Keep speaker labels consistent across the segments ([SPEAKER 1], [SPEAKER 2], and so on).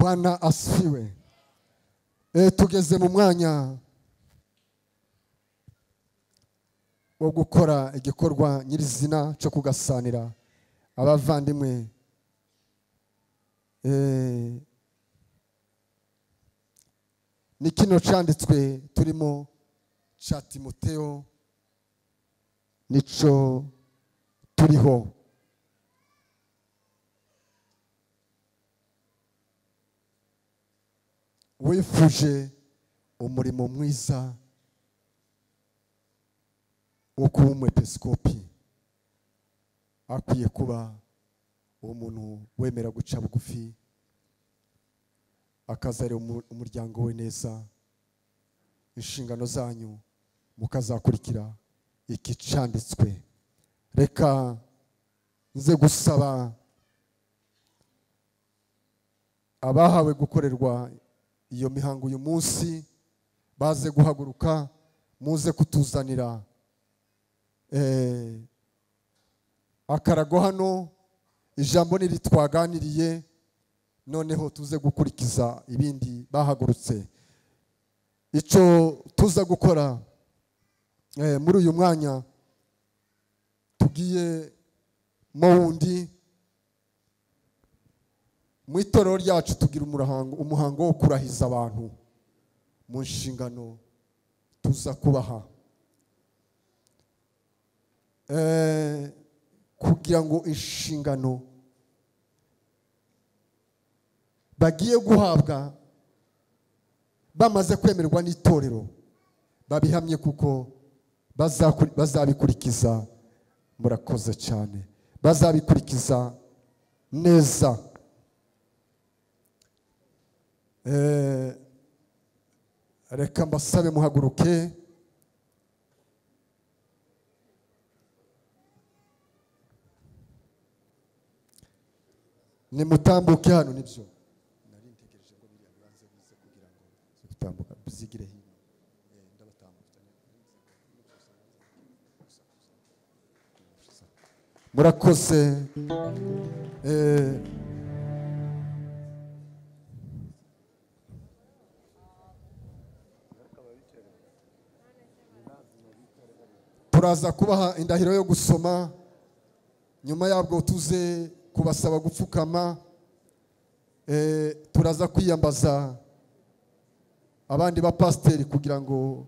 [SPEAKER 1] Bwana asifiwe. Tugeze mu mwanya wo gukora igikorwa nyirizina cyo kugasanira abavandimwe. Ni kino canditswe turimo ca Timoteyo, nico turiho. Wifuje umurimo mwiza wo kuba umwepiskopi akwiye kuba umuntu wemera guca bugufi, akazareba umuryango we neza. Inshingano zanyu mukazakurikira iki canditswe. Reka nze gusaba abahawe gukorerwa iyo mihango uyu munsi baze guhaguruka, muze kutuzanira akarago hano. Ijambo niri twaganiriye, noneho tuze gukurikiza ibindi bahagurutse. Icyo tuza gukora muri uyu mwanya tugiye mu wundi mu itorero ryacu, tugira umuhango wo kurahiza abantu mu nshingano tuza kubaha, kugira ngo inshingano bagiye guhabwa bamaze kwemerwa n'itorero babihamye, kuko bazabikurikiza. Murakoze cyane, bazabikurikiza neza. Reka mbasabe muhaguruke. Nimutambuke hano. Nibyo nari ntegereje ngo biriya bibanze bize kugira ngo gutambuka bizigire hino. Ndabatambutsa. Murakoze. Turaza kubaha indahiro yo gusoma, nyuma yabwo tuze kubasaba gupfukama. Turaza kwiyambaza abandi ba pasiteri kugira ngo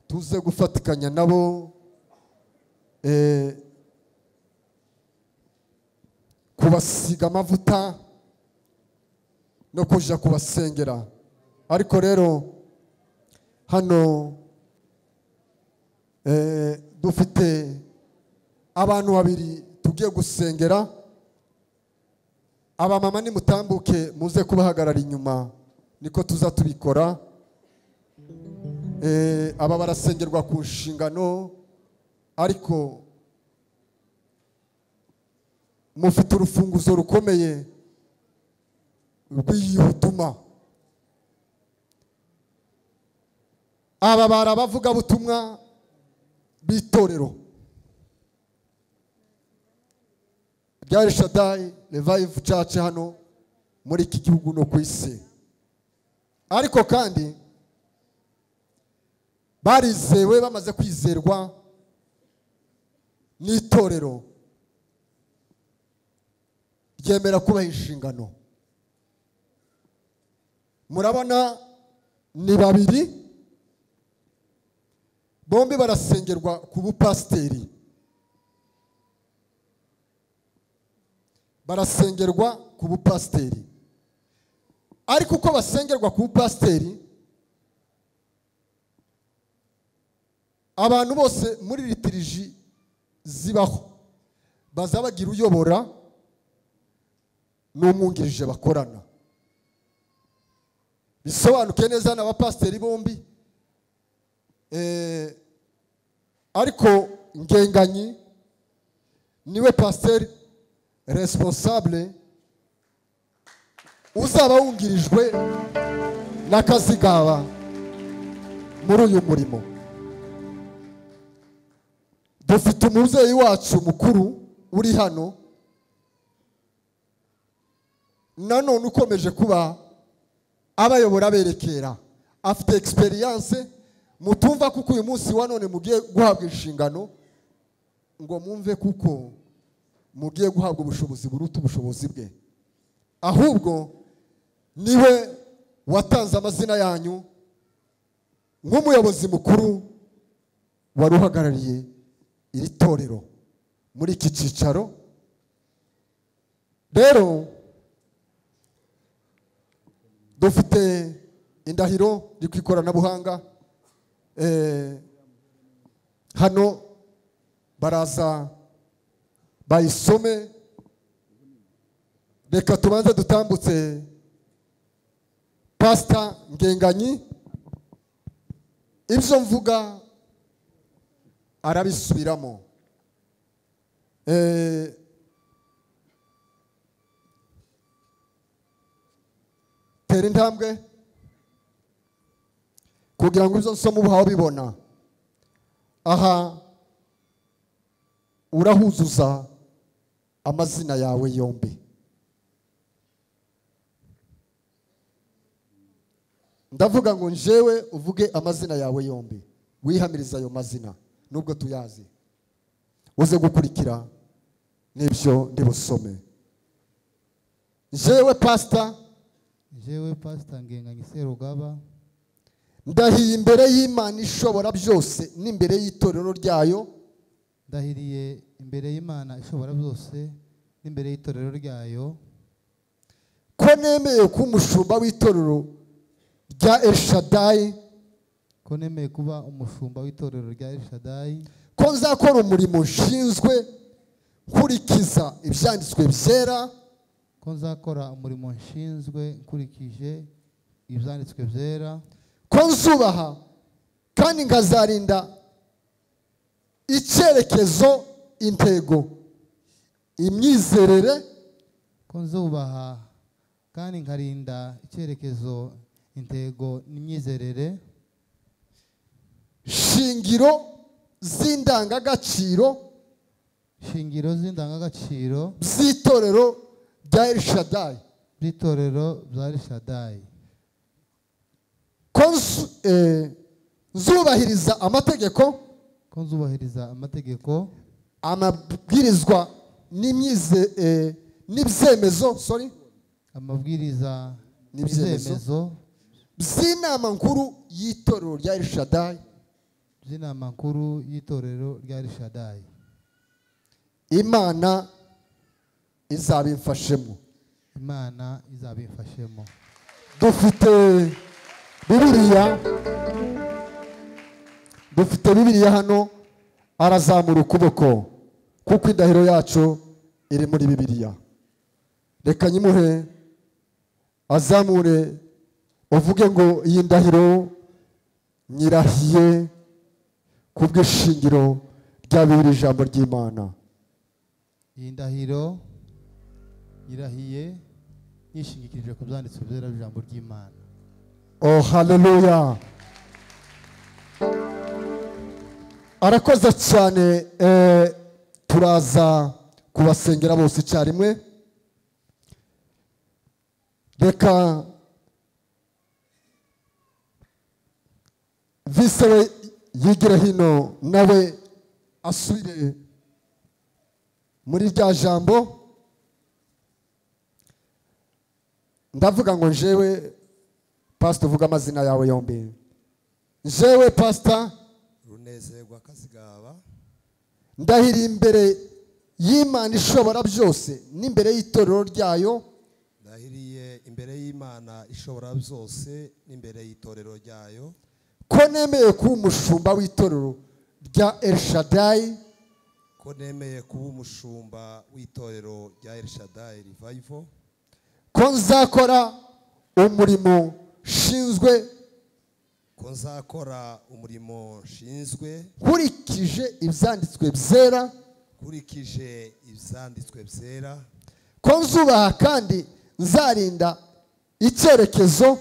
[SPEAKER 1] tuze gufatikanya nabo kubasiga amavuta no kuja kubasengera. Ariko rero hano dufite abantu babiri tugiye gusengera. Abamama nimutambuke muze kubahagarara inyuma, niko tuza tubikora. Aba barasengerwa ku nshingano, ariko mufite urufunguzo rukomeye rw'iyihutuma. Aba barabavuga butumwa b'itorero rya Shaddai Revive Church hano muri iki gihugu no ku isi. Ariko kandi barizewe, bamaze kwizerwa n'itorero ryemera kubaha inshingano. Murabona ni babiri bombi barasengerwa ku bupasiteri, barasengerwa ku bupasiteri. Ariko uko basengerwa ku bupasiteri, abantu bose muri liturgie zibaho bazabagira uyobora n'umwungirije bakorana. Bisobanuke neza n'abapasiteri bombi. Ariko Ngenganyi niwe pasiteri responsable uzaba wungirijwe na Kazigaba muri uyu murimo. Dufite umubyeyi wacu mukuru uri hano nanone ukomeje kuba abayobora aberekera, afite experience. Mutumva kuko uyu munsi wa none mugiye guhabwa inshingano, ngo mwumve kuko mugiye guhabwa ubushobozi buruta ubushobozi bwe, ahubwo niwe watanze amazina yanyu nk'umuyobozi mukuru wari uhagarariye iri torero muri iki cyicaro. Rero dufite indahiro iri ku ikoranabuhanga, hano baraza bayisome. Reka tubanze dutambutse Pastor Ngenganyi, ibyo mvuga arabisubiramo. Tera intambwe kugira ngo ibyo nsoma ubuhawe bibona. Aha urahuzuza amazina yawe yombi. Ndavuga ngo njewe uvuge amazina yawe yombi, wihamiriza ayo mazina nubwo tuyazi, uze gukurikira n'ibyo ndibusome. Njewe Pastor,
[SPEAKER 2] Jewe Pastor Ngenganyi Serugaba,
[SPEAKER 1] ndahiye imbere y'Imana ishobora byose n'imbere y'itorero ryayo.
[SPEAKER 2] Ndahiriye imbere y'Imana ishobora byose n'imbere y'itorero ryayo,
[SPEAKER 1] ko nemeye kuba umushumba w'itorero rya El Shaddai,
[SPEAKER 2] ko nemeye kuba umushumba w'itorero rya El Shaddai,
[SPEAKER 1] ko nzakora umurimo nshinzwe nkurikiza ibyanditswe byera,
[SPEAKER 2] ko nzakora umurimo nshinzwe nkurikije ibyanditswe byera,
[SPEAKER 1] ko nzubaha kandi nkazarinda icyerekezo, intego, imyizerere,
[SPEAKER 2] ko nzubaha kandi nkarinda icyerekezo, intego n'imyizerere,
[SPEAKER 1] shingiro z'indangagaciro,
[SPEAKER 2] shingiro z'indangagaciro
[SPEAKER 1] z'itorero rya El Shaddai,
[SPEAKER 2] by'itorero bya El Shaddai,
[SPEAKER 1] ko nzubahiriza amategeko,
[SPEAKER 2] ko nzubahiriza amategeko,
[SPEAKER 1] amabwirizwa n'ibyemezo, sorry,
[SPEAKER 2] amabwiriza n'ibyemezo
[SPEAKER 1] by'inama nkuru y'itorero rya El Shaddai,
[SPEAKER 2] by'inama nkuru y'itorero rya El Shaddai.
[SPEAKER 1] Imana izabimfashemo,
[SPEAKER 2] Imana izabimfashemo.
[SPEAKER 1] Dufite Bibiliya, dufite Bibiliya hano. Arazamura ukuboko kuko indahiro yacu iri muri Bibiliya. Reka nyimuhe azamure, uvuge ngo iyi ndahiro nyirahiye kubw'ishingiro rya Bibiliya, ijambo ry'Imana.
[SPEAKER 2] Iyi ndahiro nyirahiye nishingikirije ku byanditswe byera by'ijambo ry'Imana.
[SPEAKER 1] Oh, haleluya. Arakoze cyane. Turaza kubasengera bose icyarimwe. Reka vise we yigire hino nawe asubire muri rya jambo. Ndavuga ngo njewe Pastor, uvuga amazina yawe yombi. Njewe Pastor
[SPEAKER 3] Runezerwa Kazigaba,
[SPEAKER 1] ndahiriye imbere y'Imana ishobora byose n'imbere y'itorero ryayo,
[SPEAKER 3] ndahiriye imbere y'Imana ishobora byose n'imbere y'itorero ryayo,
[SPEAKER 1] ko nemeye kuba umushumba w'itorero rya El Shaddai,
[SPEAKER 3] ko nemeye kuba umushumba w'itorero rya El Shaddai Revival,
[SPEAKER 1] ko nzakora umurimo nshinzwe,
[SPEAKER 3] ko nzakora umurimo nshinzwe
[SPEAKER 1] nkurikije ibyanditswe byera,
[SPEAKER 3] nkurikije ibyanditswe byera,
[SPEAKER 1] ko nzubaha kandi nzarinda icyerekezo,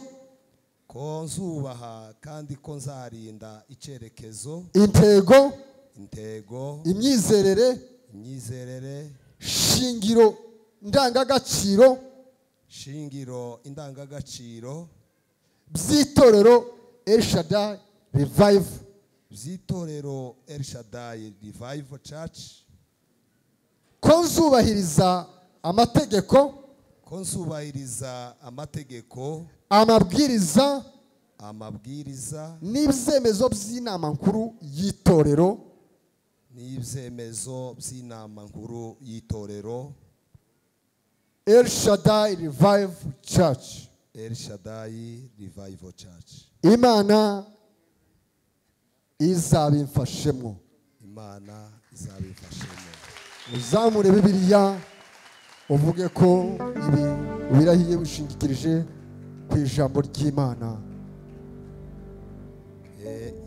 [SPEAKER 3] ko nzubaha kandi ko nzarinda icyerekezo,
[SPEAKER 1] intego,
[SPEAKER 3] intego,
[SPEAKER 1] imyizerere,
[SPEAKER 3] imyizerere,
[SPEAKER 1] shingiro ndangagaciro,
[SPEAKER 3] shingiro indangagaciro
[SPEAKER 1] By'itorero El Shaddai Revive,
[SPEAKER 3] by'itorero El Shaddai Revival Church,
[SPEAKER 1] ko nzubahiriza amategeko,
[SPEAKER 3] ko nzubahiriza amategeko,
[SPEAKER 1] amabwiriza,
[SPEAKER 3] amabwiriza
[SPEAKER 1] n'ibyemezo by'inama nkuru y'itorero,
[SPEAKER 3] n'ibyemezo by'inama nkuru y'itorero
[SPEAKER 1] El Shaddai Revive Church,
[SPEAKER 3] El Shaddai Revival Church.
[SPEAKER 1] Imana izabimfashemo.
[SPEAKER 3] Imana izabimfashemo.
[SPEAKER 1] Uzamure Bibiliya uvuge ko ibi ubirahiye wishingikirije ku ijambo ry'Imana.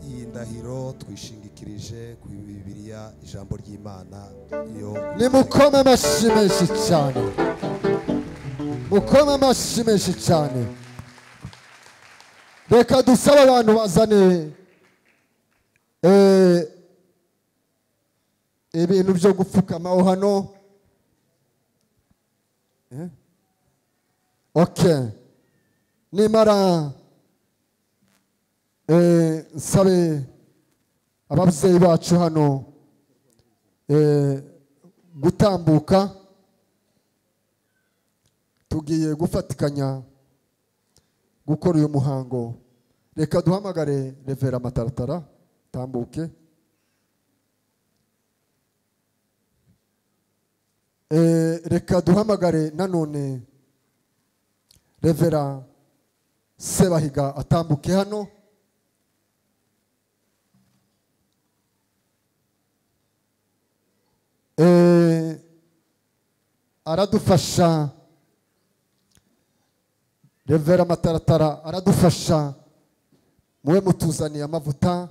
[SPEAKER 3] Iyi ndahiro twishingikirije ku Bibiliya, ijambo ry'Imana. Iyo
[SPEAKER 1] nimukome amashyi menshi cyane, mukome amashyi menshi cyane. Reka dusabe abantu bazane ibintu byo gupfukamaho hano. Okay, nimara nsabe ababyeyi bacu hano gutambuka, tugiye gufatikanya gukora uyu muhango. Reka duhamagare Revera Mataratara tambuke. Reka duhamagare nanone Revera Sebahiga atambuke hano. Aradufasha Revera Mataratara, aradufasha muwe mutuzaniye amavuta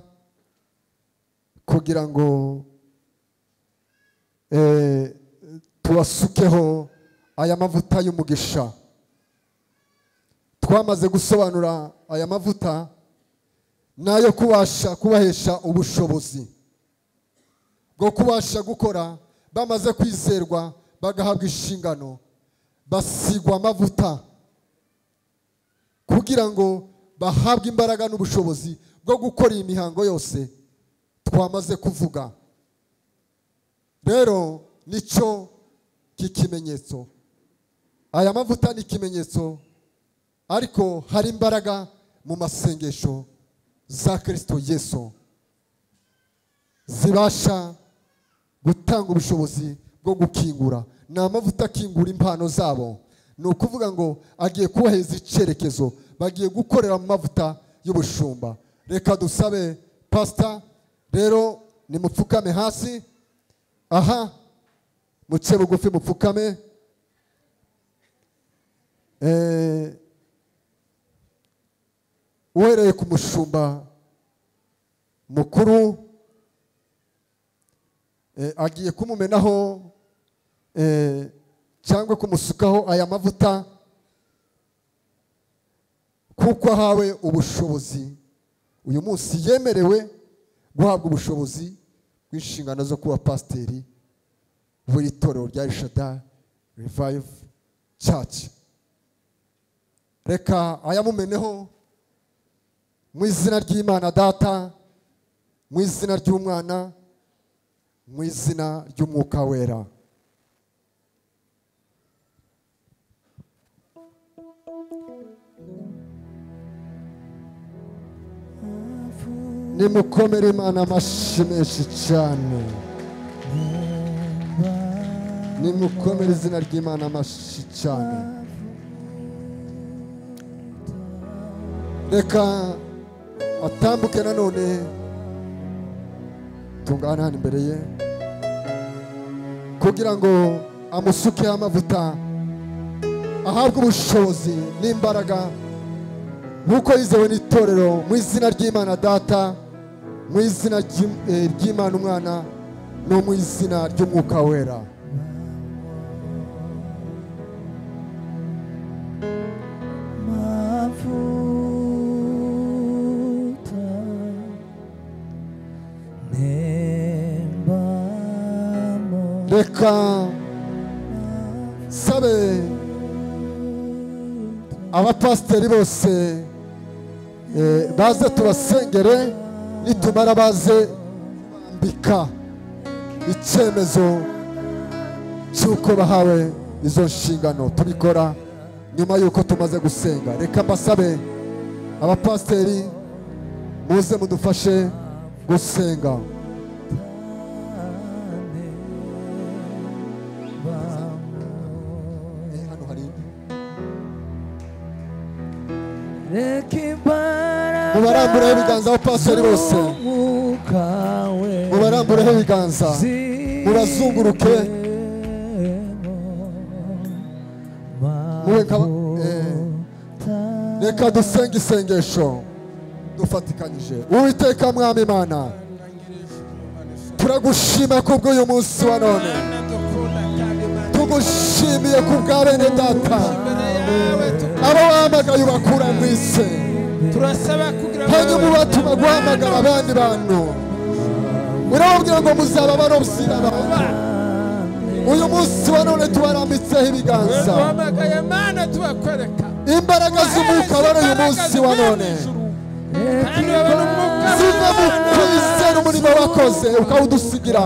[SPEAKER 1] kugira ngo tubasukeho aya mavuta y'umugisha. Twamaze gusobanura aya mavuta nayo kubasha kubahesha ubushobozi bwo kubasha gukora. Bamaze kwizerwa bagahabwa inshingano, basigwa amavuta kugira ngo bahabwe imbaraga n'ubushobozi bwo gukora iyi mihango yose twamaze kuvuga. Rero nicyo kikimenyetso, aya mavuta ni ikimenyetso, ariko hari imbaraga mu masengesho za Kristo Yesu zibasha gutanga ubushobozi bwo gukingura. Ni amavuta akingura impano zabo, ni ukuvuga ngo agiye kubaheza icyerekezo, bagiye gukorera mu mavuta y'ubushumba. Reka dusabe pastor rero nimupfukame hasi aha, muce bugufi mupfukame. Uhereye ku mushumba mukuru agiye kumumenaho cyangwa kumusukaho aya mavuta, kuko ahawe ubushobozi uyu munsi, yemerewe guhabwa ubushobozi bw'inshingano zo kuba pasiteri buri torero rya El Shaddai Revive Church. Reka ayamumeneho mu izina ry'Imana Data, mu izina ry'Umwana, mu izina ry'Umwuka Wera. Nimukomere Imana amashyi menshi cyane, nimukomere izina ry'Imana amashyi cyane. Reka atambuke nanone tungana hano imbere ye kugira ngo amusuke amavuta, ahabwe ubushobozi n'imbaraga nk'uko yizewe n'itorero, mu izina ry'Imana Data, mu izina ry'Imana Umwana, no mu izina ry'Umwuka Wera. Reka sabe abapasiteri bose Baze tubasengere, nitumara baze kubambika icyemezo cy'uko bahawe izo nshingano. Tubikora nyuma y'uko tumaze gusenga. Reka mbasabe abapasiteri muze mudufashe gusenga. Mubarambureho ibiganza abapasiteri bose, mubarambureho ibiganza, mubazunguruke. Reka dusenge isengesho dufatikanyije. Uwiteka Mwami Imana, turagushima kubw'uyu munsi wa none, tugushimiye kubwa bene data abo wahamagaye ubakura mu isi, hanyuma ubatuma guhamagara abandi bantu, urababwira ngo muzaba abarobyi b'abantu. Uyu munsi wa none tubarambitseho ibiganza, imbaraga z'umwuka wari uyu munsi wa none ziva mu kwizera umurimo wakoze ukawudusigira.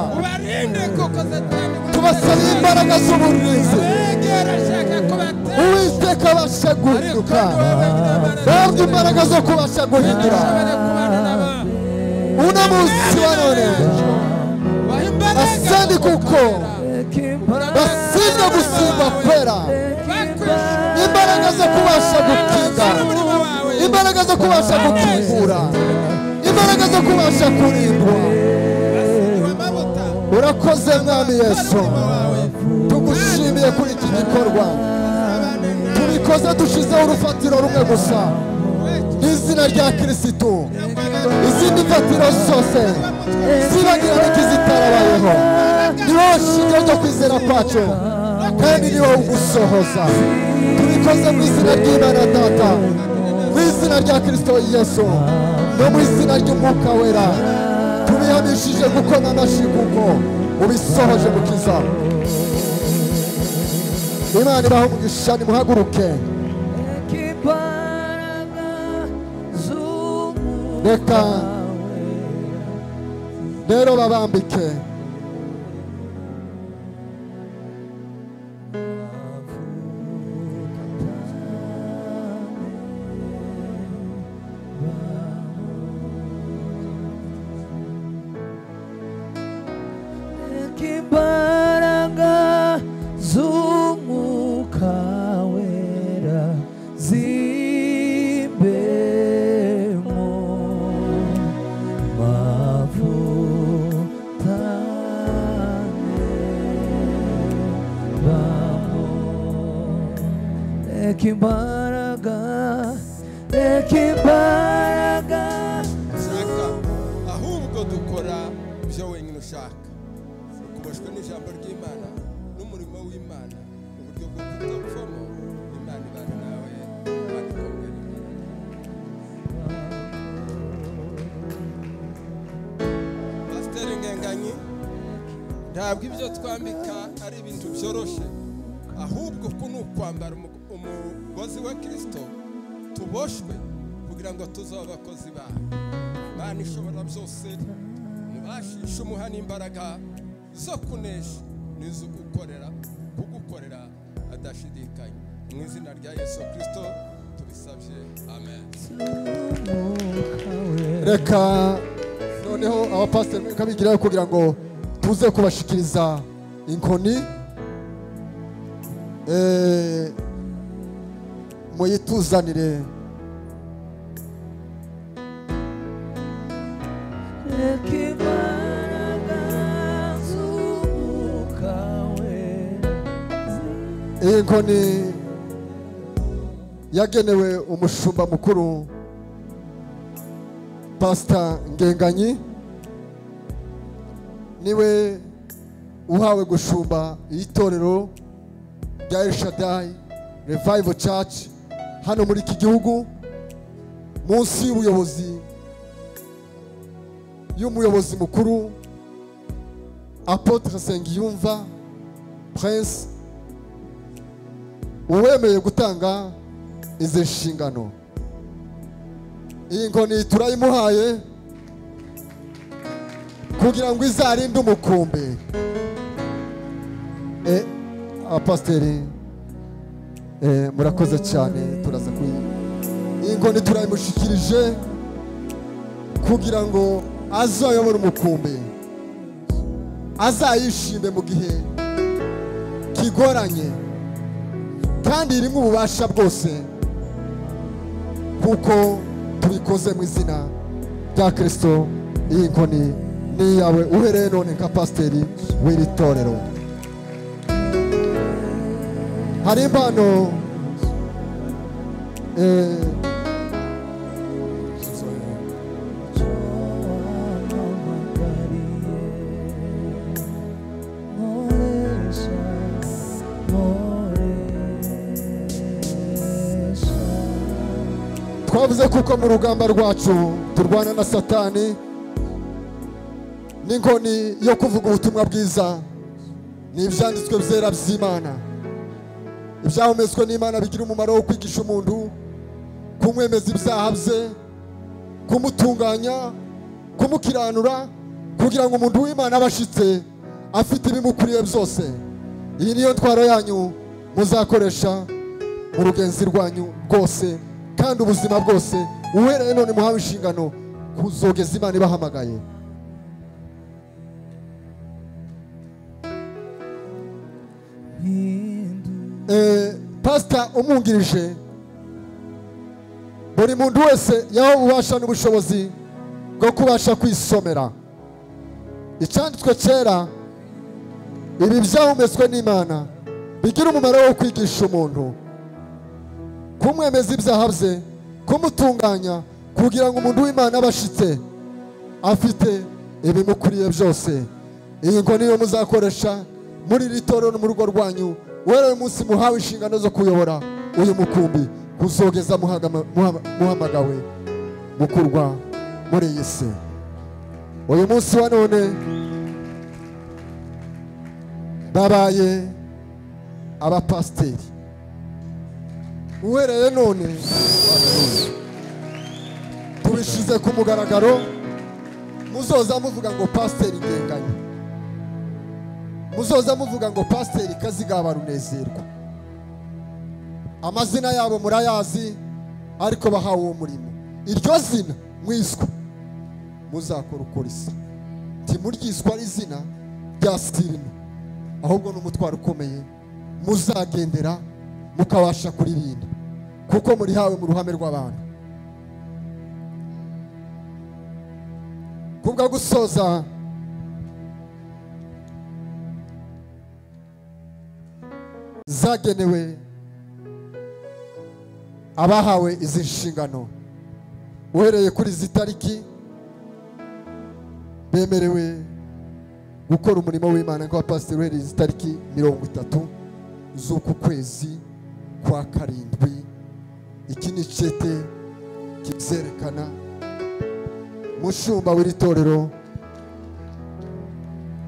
[SPEAKER 1] Tubasaba imbaraga z'uburinzi, Uwiteka abasha guhinduka, bahabwe imbaraga zo kubasha guhindura. Uno munsi wa none asandi kuko basinda gusimba kwera, imbaraga zo kubasha gukinga, imbaraga zo kubasha gukingura, imbaraga zo kubasha kurindwa. Urakoze Mwami Yesu, tugushimiye kuri iki gikorwa. Tubikoze dushizeho urufatiro rumwe gusa, n'izina rya Kirisitu. Izindi mfatiro zose zibagirana ikizitarabayeho. Ni wowe shingiro ryo kwizera kwacu, kandi ni wowe ugusohoza. Tubikoze mu izina ry'Imana Data, mu izina rya Kristo Yesu, no mu izina ry'Umwuka Wera. Tubihamishije gukoma amashyi kuko ubisohoje mukiza. Imana ibahe umugisha, nimuhaguruke. Reka rero babambike.
[SPEAKER 4] Imbaraga z'umwuka wera zimbemo mavutane bamo. Reka imbaraga, reka imbaraga
[SPEAKER 5] ushaka, ahubwo dukora ibyo wenyine ushaka. Kuboshwe n'ijambo ry'Imana n'umurimo w'Imana mu buryo bwo kutapfamo. Imana ibane nawe, Imana ikongere imbaraga. Pasiteri Ngenganyi, ntabwo ibyo twambika ari ibintu byoroshe, ahubwo uku ni ukwambara umugozi wa Kristo tuboshwe kugira ngo tuzabe abakozi bawe. Imana ishobora byose, mubashishe umuha n'imbaraga zo kunesha n'izo gukorera, kugukorera adashidikanya. Mu izina rya Yesu Kristo tubisabye, amen.
[SPEAKER 1] Reka noneho abapasiteri kabigirayo kugira ngo tuze kubashikiriza inkoni, muyituzanire.
[SPEAKER 4] Reka imbaraga z'umwuka wera.
[SPEAKER 1] Iyi nkoni yagenewe umushumba mukuru Pastor Ngenganyi, niwe uhawe gushumba itorero rya El Shaddai Revival Church hano muri iki gihugu, munsi y'ubuyobozi y'umuyobozi mukuru Apotre Nsengiyumva Prince, uwemeye gutanga izi nshingano. Iyi nkoni turayimuhaye kugira ngo izarinde umukumbi. Abapasiteri murakoze cyane, turaza kuyi. Iyi nkoni turayimushikirije kugira ngo azayobore umukumbi, azayishime mu gihe kigoranye, kandi irimo ububasha bwose, kuko tubikoze mu izina rya Kristo. Iyi nkoni ni iyawe uhereye none nka pasiteri w'iri torero. Hari impano twavuze kuko mu rugamba rwacu turwana na Satani n'inkoni yo kuvuga ubutumwa bwiza ni ibyanditswe byera by'Imana. Ibyahumetswe n'Imana bigira umumaro wo kwigisha umuntu, kumwemeza ibyaha bye, kumutunganya, kumukiranura, kugira ngo umuntu w'Imana abashitse afite ibimukuriye byose. Iyi niyo ntwaro yanyu muzakoresha mu rugenzi rwanyu rwose kandi ubuzima bwose, uhereye none muhawe inshingano kuzogeza Imana ibahamagaye. Pastor umwungirije, buri muntu wese yaho ububasha n'ubushobozi bwo kubasha kwisomera icyanditswe cyera. Ibi byahumetswe n'Imana bigira umumaro wo kwigisha umuntu, kumwemeza ibyaha bye, kumutunganya, kugira ngo umuntu w'Imana abashitse afite ibimukuriye byose. Iyi nkoni niyo muzakoresha muri iri torero no mu rugo rwanyu. Uhereye umunsi muhawe inshingano zo kuyobora uyu mukumbi kuzogeza muhamagawe gukurwa muri iyi si. Uyu munsi wa none babaye abapasiteri. Uhereye none tubishize ku mugaragaro, muzoza muvuga ngo pasiteri Ngenganyi, muzoza muvuga ngo pasiteri Kazigaba Runezerwa. Amazina yabo murayazi, ariko bahawe uwo murimo. Iryo zina mwiswe muzakora uko risa. Ntimuryiswa ari izina rya sirino, ahubwo n'umutwaro ukomeye muzagendera mukabasha kuririnda, kuko murihawe mu ruhame rw'abantu. Kubwa gusoza, zagenewe abahawe izi nshingano uhereye kuri izi tariki bemerewe gukora umurimo w'Imana nk'abapasiteri uhereye izi tariki 30 z'uku kwezi kwa 7. Iki ni icete kibyerekana. Mushumba w'iri torero,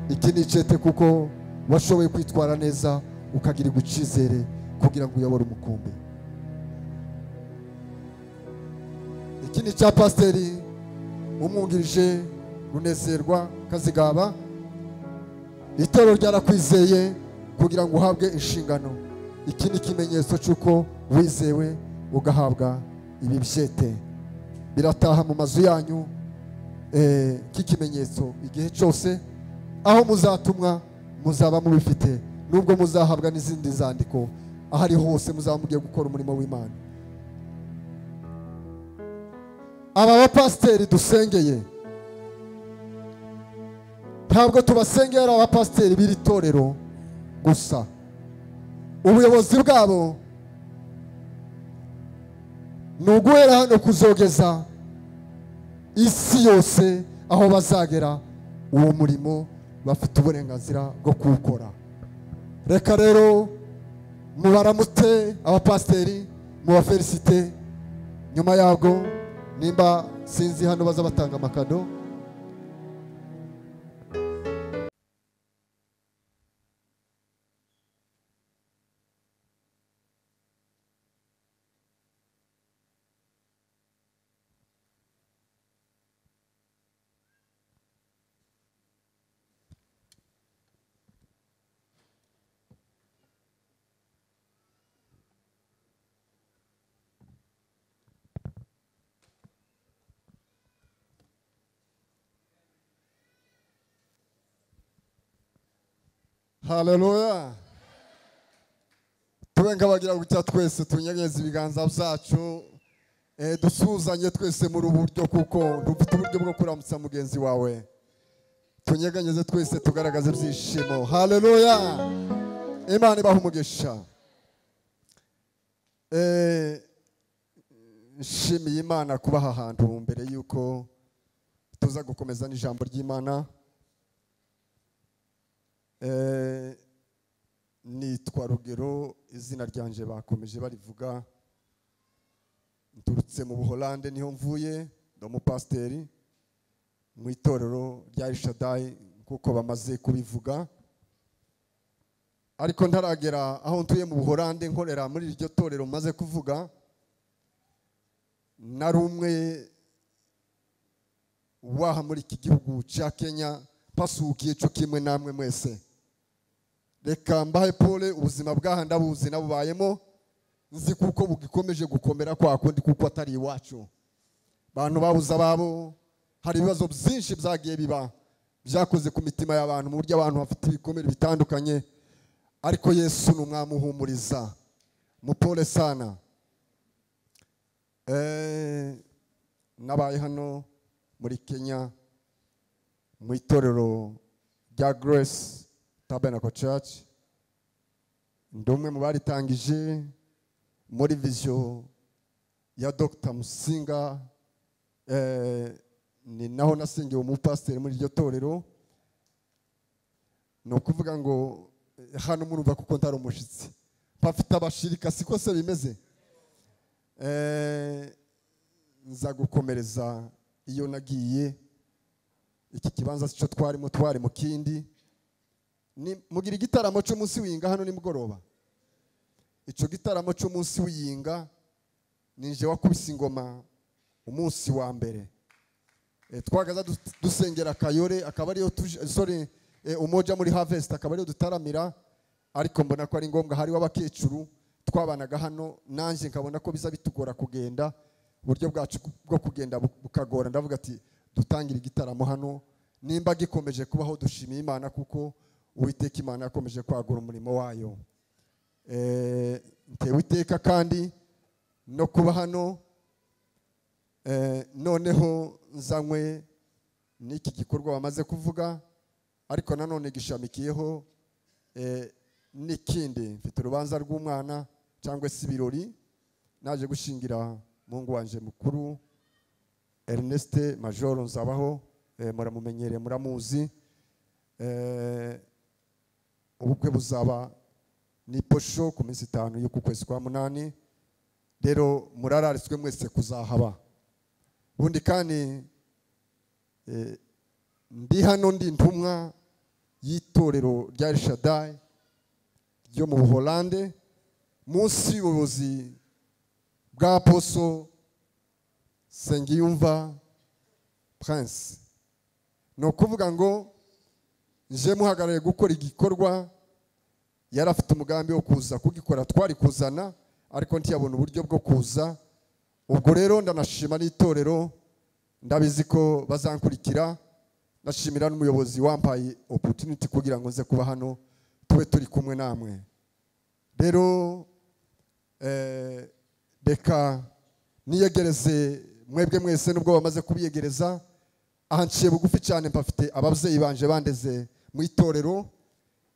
[SPEAKER 1] iki ni icete kuko washoboye kwitwara neza ukagira icyizere kugira ngo uyobore umukumbi. Iki ni cya pasiteri umwungirije Runezerwa Kazigaba. Itorero ryarakwizeye kugira ngo uhabwe inshingano. Iki ni ikimenyetso cy'uko wizewe ugahabwa ibi byete. Birataha mu mazu yanyu k'ikimenyetso igihe cyose aho muzatumwa muzaba mubifite, nubwo muzahabwa n'izindi zandiko, ahari hose muzaba mugiye gukora umurimo w'Imana. Aba bapasiteri dusengeye ntabwo tubasengera abapasiteri b'iri torero gusa. Ubuyobozi bwabo ni uguhera hano kuzogeza isi yose aho bazagera, uwo murimo bafite uburenganzira bwo kuwukora. Reka rero mubaramute abapasiteri, mubafelicite. Nyuma yabwo nimba sinzi hano baza batanga amakado. Haleluya. Tube nk'abagira gutya twese tunyegeze ibiganza byacu, dusuhuzanye twese muri ubu buryo, kuko ntufite uburyo bwo kuramutsa mugenzi wawe. Tunyeganyeze twese tugaragaze ibyishimo. Haleluya. Imana ibahe umugisha. Nshimiye Imana kubaha ahantu mbere yuko tuza gukomeza n'ijambo ry'Imana. Nitwa Rugero, izina ryanje bakomeje barivuga. Nturutse mu Buholande niho mvuye, ndi umupasiteri mu itorero rya Elshadai kuko bamaze kubivuga. Ariko ntaragera aho ntuye mu Buholande nkorera muri iryo torero maze kuvuga, nari umwe waha muri iki gihugu cya Kenya, pasukiye cyo kimwe namwe mwese. Reka mbahe pole, ubuzima bwaha ndabuzi nabubayemo, nzi kuko bugikomeje gukomera kwa kundi kuko atari iwacu. Bantu babuze ababo, hari ibibazo byinshi byagiye biba byakoze ku mitima y'abantu mu buryo abantu bafite ibikomere bitandukanye, ariko Yesu ni umwami uhumuriza. Mupole sana. Nabaye hano muri Kenya mu itorero rya Grace Tabernacle Church, ndi umwe mu baritangije muri vision ya Dr. Musinga. Ni naho nasengeye umupasiteri muri iryo torero. Ni ukuvuga ngo hano murumva kuko ntari umushitsi, bafite abashirika, siko se bimeze. Nza gukomereza iyo nagiye. Iki kibanza cyo twarimo, twari mu kindi. Ni mugira igitaramo cy'umunsi w'iyinga hano nimugoroba. Ico gitaramo cy'umunsi w'iyinga ninje wakubise ingoma umunsi wa mbere. Twagaza dusengera Kayore, akaba ariyo sorry, Umoja muri Harvest akaba ariyo dutaramira, ariko mbona ko ari ngombwa. Hari w'abakecuru twabanaga hano, nanje nkabona ko biza bitugora kugenda, uburyo bwacu bwo kugenda bukagora. Ndavuga ati dutangira igitaramo hano, nimba gikomeje kubaho dushimiye Imana kuko Uwiteka Imana yakomeje kwagura umurimo wayo. Ntewe iteka kandi no kuba hano. Noneho nzanywe n'iki gikorwa bamaze kuvuga, ariko nanone gishamikiyeho n'ikindi. Mfite urubanza rw'umwana cyangwa se ibirori naje gushingira mungu wanje mukuru Ernest Major Nzabaho. Muramumenyereye, muramuzi. Ubukwe buzaba ni posho ku minsi 5 y'uku kwezi kwa 8. Rero murararitswe mwese kuzahaba. Ubundi kandi ndi hano ndi intumwa y'itorero rya Elshadai ryo mu Buholande, munsi y'ubuyobozi bwa Apostle Sengiyumva Prince. Ni ukuvuga ngo nje muhagarariye gukora igikorwa, yari afite umugambi wo kuza kugikora, twari kuzana ariko ntiyabona uburyo bwo kuza. Ubwo rero ndanashima n'itorero, ndabizi ko bazankurikira. Ndashimira n'umuyobozi wampaye opportunity kugira ngo nze kuba hano tube turi kumwe namwe. Rero reka niyegereze mwebwe mwese nubwo bamaze kubiyegereza. Aha nciye bugufi cyane, mpafite ababyeyi banje bandeze mu itorero,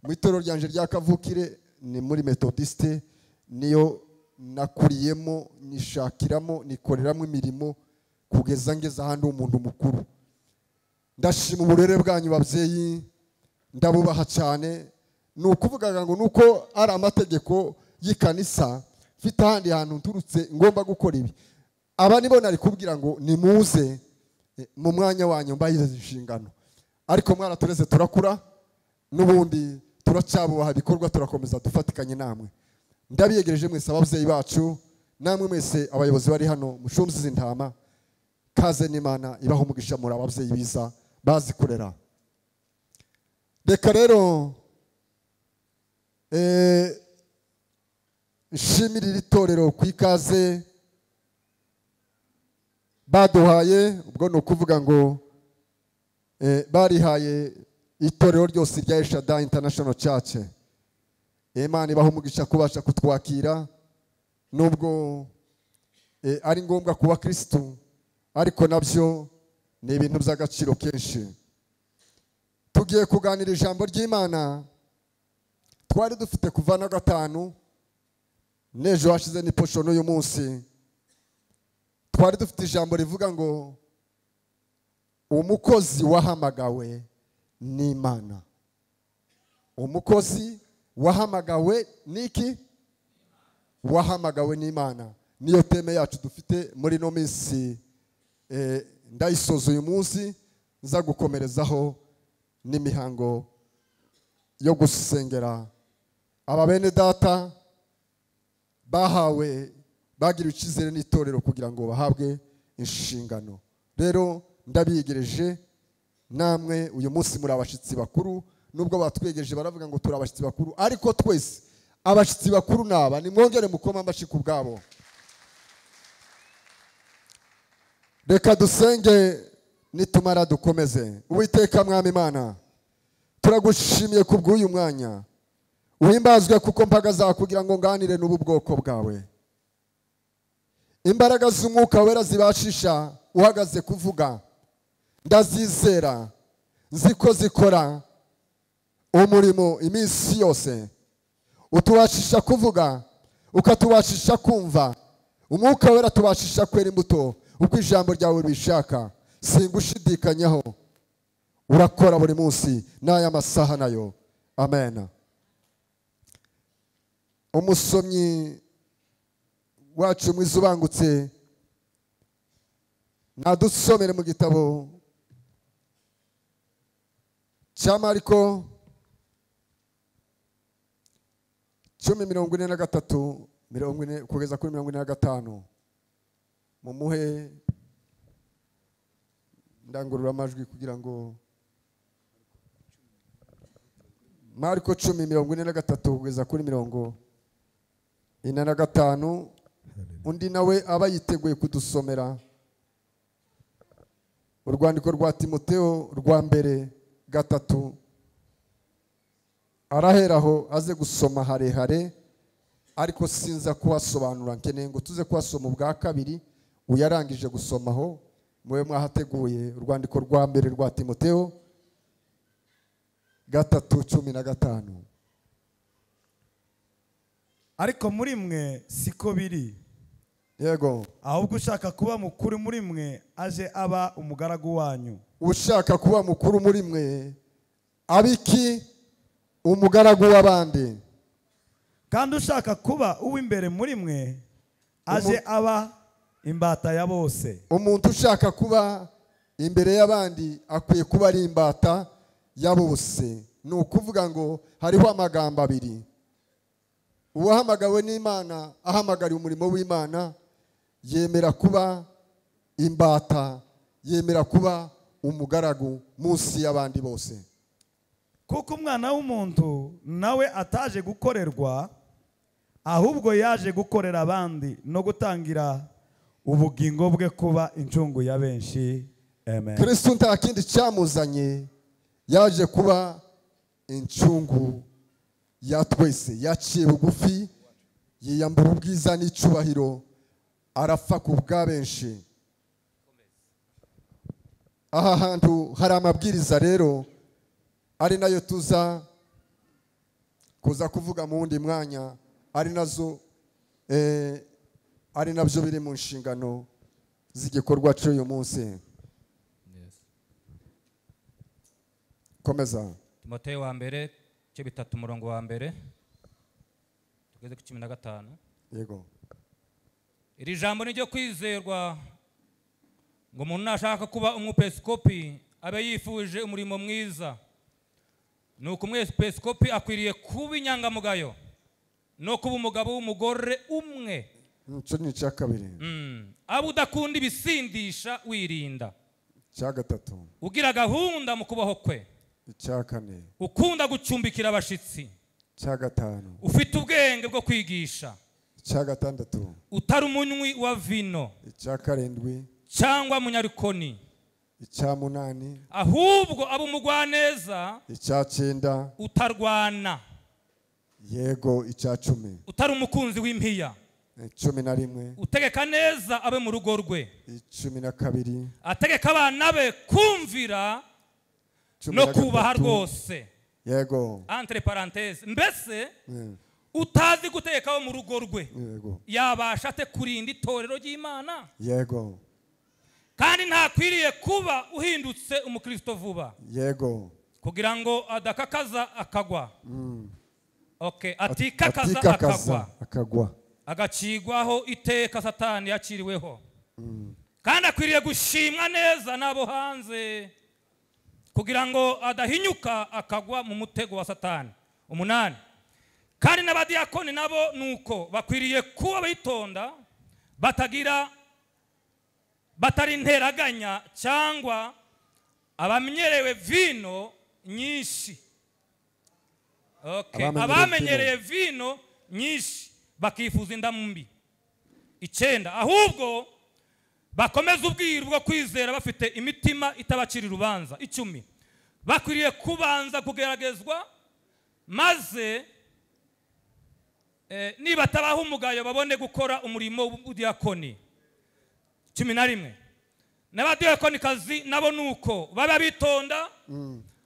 [SPEAKER 1] mu itorero ryanje rya kavukire ni muri Methodiste, niyo nakuriyemo, nishakiramo, nikoreramo imirimo kugeza ngeze ahandi umuntu mukuru. Ndashima uburere bwanyu babyeyi, ndabubaha cyane. Ni ukuvuga ngo nuko ari amategeko y'ikanisa, mfite ahandi hantu nturutse ngomba gukora ibi. Aba nibo nari kubwira ngo nimuze mu mwanya wanyu mbahize inshingano, ariko mwaratureze turakura, n'ubundi turacyabubaha ibikorwa, turakomeza dufatikanye namwe. Ndabiyegereje mwese ababyeyi bacu, namwe mwese abayobozi bari hano mushumzi z'intama. Kaze n'Imana ibaho umugisha, muri ababyeyi biza bazi kurera. Reka rero nshimire iri torero ku ikaze baduhaye. Ubwo ni ukuvuga ngo barihaye Itorero ryose rya Eshada International Church, Imana ibaha umugisha kubasha kutwakira, nubwo ari ngombwa kuba Kristo, ariko nabyo ni ibintu by'agaciro kenshi. Tugiye kuganira ijambo ry'Imana twari dufite kuva na gatanu n'ejo hashize ni posho n'uyu munsi. Twari dufite ijambo rivuga ngo umukozi wahamagawe n'Imana. Umukozi wahamagawe niki? Wahamagawe n'Imana. Niyo teme yacu dufite muri no minsi. Ndayisoza uyu munsi, nza gukomerezaho n'imihango yo gusengera aba bene data bahawe, bagiriwe icyizere n'itorero kugira ngo bahabwe inshingano. Rero ndabiyegereje namwe uyu munsi muri abashitsi bakuru, nubwo batwegereje baravuga ngo turi abashitsi bakuru, ariko twese abashitsi bakuru naba nimwongere mukoma amashyi ku bwabo. Reka dusenge nitumara dukomeze. Uwiteka Mwami Imana, turagushimiye kubw'uyu mwanya, uhimbazwe kuko mpagaze kugira ngo nganire n'ubu bwoko bwawe. Imbaraga z'umwuka wera zibashisha uhagaze kuvuga, ndazizera, nzi ko zikora umurimo iminsi yose. Utubashisha kuvuga, ukatubashisha kumva. Umwuka wera tubashisha kwera imbuto uko ijambo ryawe bishaka. Singushidikanyaho, urakora buri munsi n'aya masaha nayo. Amen. Umusomyi wacu mwiza ubangutse nadusomere mu gitabo cya Mariko 10:43 40 kugeza kuri 45. Mumuhe ndangurura amajwi kugira ngo Mariko 10:43 kugeza kuri 45. Undi nawe aba yiteguye kudusomera urwandiko rwa Timoteo rwa mbere 3, araheraho aze gusoma harehare, ariko sinza kuhasobanura, nkeneye ngo tuze kuhasoma ubwa kabiri uyarangije gusomaho. Mwe mwahateguye urwandiko rwa mbere rwa Timoteo 3:15.
[SPEAKER 6] Ariko muri mwe siko biri.
[SPEAKER 1] Yego.
[SPEAKER 6] Ahubwo ushaka kuba mukuru muri mwe aje aba umugaragu wanyu.
[SPEAKER 1] Ushaka kuba mukuru muri mwe abiki umugaragu w'abandi.
[SPEAKER 6] Kandi ushaka kuba uw'imbere muri mwe aje aba imbata ya bose.
[SPEAKER 1] Umuntu ushaka kuba imbere y'abandi akwiye kuba ari imbata ya bose. Ni ukuvuga ngo hariho amagambo abiri. Uwahamagawe n'Imana ahamagariye umurimo w'Imana yemera kuba imbata, yemera kuba umugaragu munsi y'abandi bose.
[SPEAKER 6] Kuko umwana w'umuntu nawe ataje gukorerwa, ahubwo yaje gukorera abandi no gutangira ubugingo bwe kuba incungu ya benshi. Amen.
[SPEAKER 1] Kristo nta kindi cyamuzanye, yaje kuba incungu ya twese. Yaciye bugufi, yiyambura ubwiza n'icubahiro, arapfa ku bwa benshi. Aha hantu hari amabwiriza rero ari nayo tuza kuza kuvuga mu wundi mwanya, ari nazo ari nabyo biri mu nshingano z'igikorwa cy'uyu munsi. Komeza.
[SPEAKER 7] Timoteyo wa mbere 3 umurongo wa mbere tugeze ku 15.
[SPEAKER 1] Yego.
[SPEAKER 7] Iri jambo ni ryo kwizerwa ngo umuntu nashaka kuba umwepiskopi abe yifuje umurimo mwiza. Nuko umwepiskopi akwiriye kuba inyangamugayo no kuba umugabo w'umugore umwe.
[SPEAKER 1] Icyo ni icya kabiri.
[SPEAKER 7] Abo udakunda ibisindisha wirinda.
[SPEAKER 1] Icya gatatu.
[SPEAKER 7] Ugira gahunda mu kubaho kwe.
[SPEAKER 1] Icya kane.
[SPEAKER 7] Ukunda gucumbikira abashitsi.
[SPEAKER 1] Icya gatanu.
[SPEAKER 7] Ufite ubwenge bwo kwigisha.
[SPEAKER 1] Icya gatandatu.
[SPEAKER 7] Utari umunywi wa vino.
[SPEAKER 1] Icya karindwi.
[SPEAKER 7] Cyangwa munyarikoni.
[SPEAKER 1] Icya munani,
[SPEAKER 7] ahubwo abe umugwaneza.
[SPEAKER 1] Icya cyenda,
[SPEAKER 7] utarwana.
[SPEAKER 1] Yego, icya 10,
[SPEAKER 7] utari umukunzi w'impiya.
[SPEAKER 1] 11,
[SPEAKER 7] utegeka neza abe mu rugo rwe.
[SPEAKER 1] 12,
[SPEAKER 7] ategeka abana be kumvira no kubaha rwose.
[SPEAKER 1] Yego.
[SPEAKER 7] Entre parenthèses, mbese utazi gutegeka abo mu rugo rwe,
[SPEAKER 1] Yego.
[SPEAKER 7] yabasha ate kurinda itorero ry'Imana?
[SPEAKER 1] Yego.
[SPEAKER 7] Kandi ntakwiriye kuba uhindutse umukristo vuba.
[SPEAKER 1] Yego.
[SPEAKER 7] Kugira ngo adakakaza akagwa. Okay, atikakaza akagwa.
[SPEAKER 1] Akagwa.
[SPEAKER 7] Agacigwaho iteka Satani yakiriweho. Kandi akwiriye gushimwa neza n'abo hanze, kugira ngo adahinyuka akagwa mu mutego wa Satani. 8, kandi n'abadiyakoni nabo nuko bakwiriye kuba bitonda, batagira batari interaganya cyangwa abamenyerewe vino nyinshi. Okay, abamenyereye vino nyinshi bakifuza indamu mbi. 9, ahubwo bakomeza ubwiru bwo kwizera bafite imitima itabacira urubanza. 10, bakwiriye kubanza kugeragezwa, maze niba tabaho umugayo babone gukora umurimo w'ubudiyakoni. 11, n'abadiyakonikazi nabo nuko baba bitonda,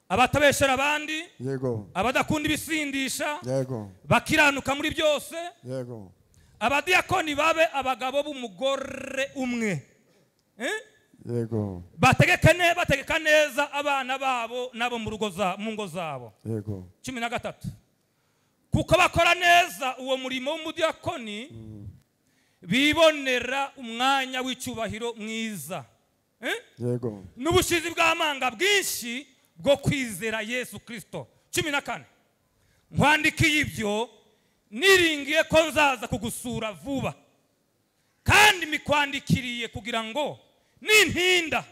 [SPEAKER 7] abatabeshera abandi.
[SPEAKER 1] Yego.
[SPEAKER 7] Abadakunda ibisindisha.
[SPEAKER 1] Yego.
[SPEAKER 7] Bakiranuka muri byose.
[SPEAKER 1] Yego.
[SPEAKER 7] Abadiyakoni babe abagabo b'umugore umwe.
[SPEAKER 1] Yego.
[SPEAKER 7] Bategeka neza abana babo nabo mu rugo za mu ngo zabo.
[SPEAKER 1] Yego.
[SPEAKER 7] 13, kuko bakora neza uwo murimo w'umudiyakoni, bibonera umwanya w'icyubahiro mwiza.
[SPEAKER 1] Yego.
[SPEAKER 7] N'ubushizi bw'amanga bwinshi bwo kwizera Yesu Kristo. 14, nkwandikiye ibyo niringiye ko nzaza kugusura vuba, kandi mikwandikiriye kugira ngo nintinda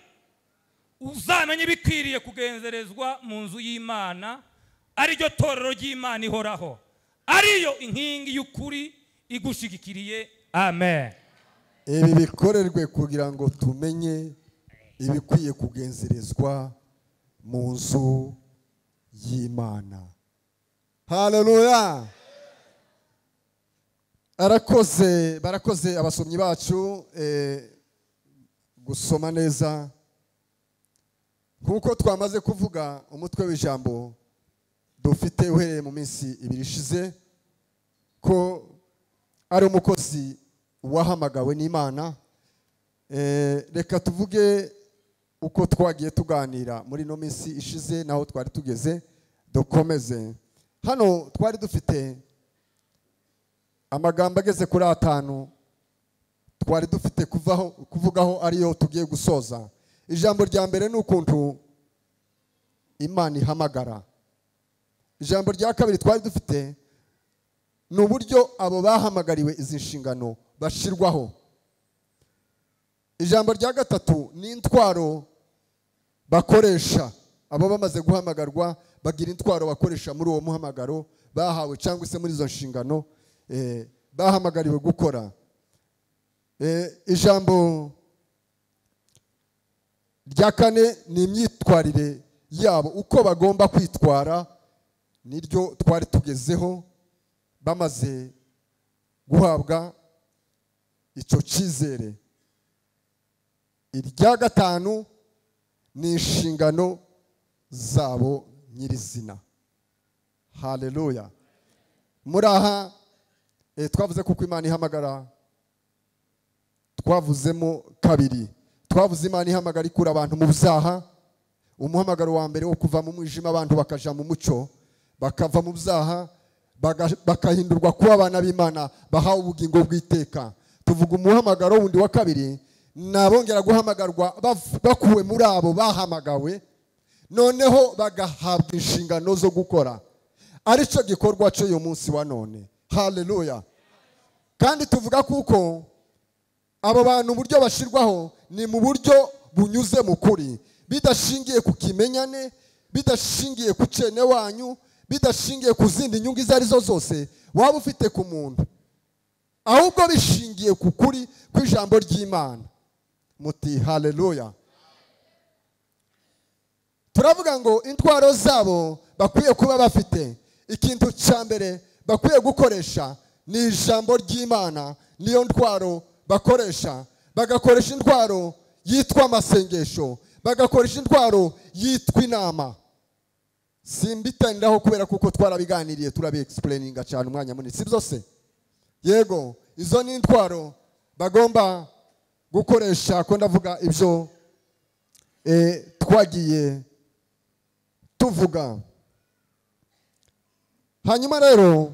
[SPEAKER 7] uzamenye ibikwiriye kugenzerezwa mu nzu y'Imana, ariryo torero ry'Imana ihoraho, ariyo inkingi y'ukuri igushigikiriye. Amen.
[SPEAKER 1] Ibi bikorerwe kugira ngo tumenye ibikwiye kugenzerezwa mu nzu y'Imana. Haleluya. Arakoze, barakoze abasomyi bacu gusoma neza. Nkuko twamaze kuvuga umutwe w'ijambo dufite uhereye mu minsi ibiri ishize, ko ari umukozi wahamagawe n'Imana. Reka tuvuge uko twagiye tuganira muri no minsi ishize naho twari tugeze, dukomeze. Hano twari dufite amagambo ageze kuri 5 twari dufite kuvugaho ariyo tugiye gusoza. Ijambo rya mbere ni ukuntu Imana ihamagara. Ijambo rya kabiri twari dufite ni uburyo abo bahamagariwe izi nshingano bashirwaho. Ijambo rya gatatu ni intwaro bakoresha. Abo bamaze guhamagarwa bagira intwaro bakoresha muri uwo muhamagaro bahawe cyangwa se muri izo nshingano bahamagariwe gukora. Ijambo rya kane ni imyitwarire yabo, uko bagomba kwitwara, niryo twari tugezeho bamaze guhabwa icyo cyizere. Irya gatanu ni inshingano zabo nyirizina. Haleluya. Muri aha twavuze kuko Imana ihamagara, twavuzemo kabiri. Twavuze Imana ihamagara ikura abantu mu byaha, umuhamagaro wa mbere wo kuva mu mwijima abantu bakaja mu muco, bakava mu byaha bakahindurwa kuba abana b'Imana bahawe ubugingo bw'iteka. Tuvuga umuhamagaro wundi wa kabiri, nabongera guhamagarwa bakuwe muri abo bahamagawe, noneho bagahabwa inshingano zo gukora, aricyo gikorwa cy'uyu munsi wa none. Haleluya. Kandi tuvuga kuko abo bantu uburyo bashirwaho ni mu buryo bunyuze mu kuri, bidashingiye ku kimenyane, bidashingiye ku cene wanyu, bidashingiye ku zindi nyungu izo arizo zose waba ufite ku muntu, ahubwo bishingiye ku kuri kw'ijambo ry'Imana. Muti haleluya. Turavuga ngo intwaro zabo bakwiye kuba bafite, ikintu cya mbere bakwiye gukoresha ni ijambo ry'Imana, niyo ntwaro bakoresha. Bagakoresha intwaro yitwa amasengesho, bagakoresha intwaro yitwa inama. Simbitaniraho kubera kuko twarabiganiriye, turabi-explaininga cyane umwanya munini, si byose? Yego, izo ni intwaro bagomba gukoresha. Ko ndavuga ibyo twagiye tuvuga. Hanyuma rero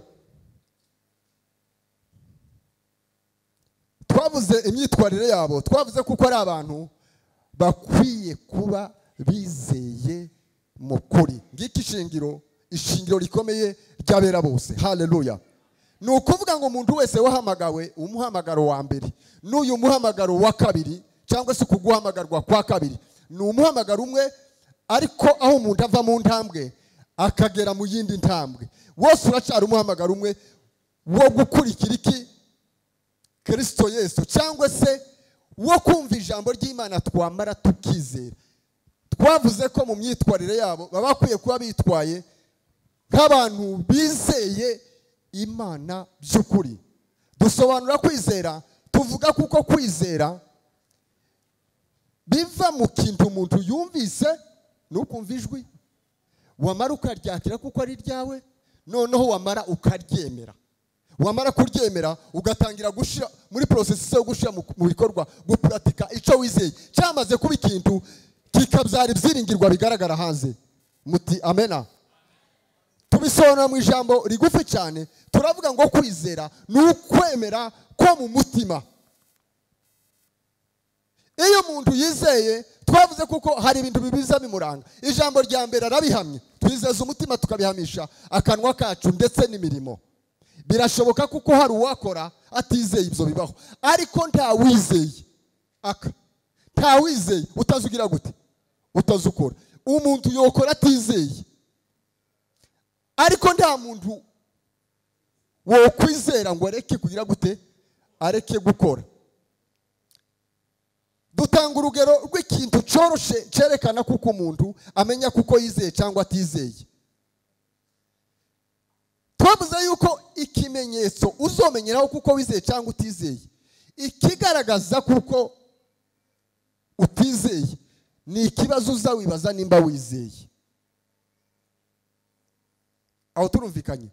[SPEAKER 1] twavuze imyitwarire yabo, twavuze kuko ari abantu bakwiye kuba bizeye mu kuri. Ngiki ishingiro rikomeye ry'abera bose. Haleluya. Ni ukuvuga ngo umuntu wese wahamagawe umuhamagaro wa mbere n'uyu muhamagaro wa kabiri, cyangwa se kuguhamagarwa kwa kabiri, ni umuhamagaro umwe, ariko aho umuntu ava mu ntambwe akagera mu yindi ntambwe, wose uracyari umuhamagaro umwe wo gukurikira iki? Kristo Yesu, cyangwa se wo kumva ijambo ry'Imana twamara tukizera. Twavuze ko mu myitwarire yabo baba bakwiye kuba bitwaye nk'abantu bizeye Imana by'ukuri. Dusobanura kwizera, tuvuga kuko kwizera biva mu kintu umuntu yumvise, nukumva ijwi wamara ukaryakira kuko ari ryawe, noneho wamara ukaryemera. Wamara kuryemera ugatangira gushira muri process yo gushira mu bikorwa, gupuratika icyo wizeye cyamaze kuba ikintu kikabyara ibyiringirwa bigaragara hanze. Muti amena. Tubisobanura mu ijambo rigufi cyane, turavuga ngo kwizera ni ukwemera ko mu mutima. Iyo umuntu yizeye, twavuze kuko hari ibintu bibiza bimuranga. Ijambo rya mbere arabihamye, twizeza umutima tukabihamisha akanwa kacu ndetse n'imirimo. Birashoboka kuko hari uwakora atizeye, ibyo bibaho, ariko nta wizeye aka nta wizeye utazugira gute, utazukora. Umuntu yokora atizeye, ariko nta muntu wo kwizera ngo areke kugira gute, areke gukora. Dutanga urugero rw'ikintu cyoroshe cyerekana kuko umuntu amenya kuko yizeye cyangwa atizeye. Twavuze yuko ikimenyetso uzomenyeraho kuko wizeye cyangwa utizeye, ikigaragaza kuko utizeye ni ikibazo uzawibaza nimba wizeye. Aho turumvikanye?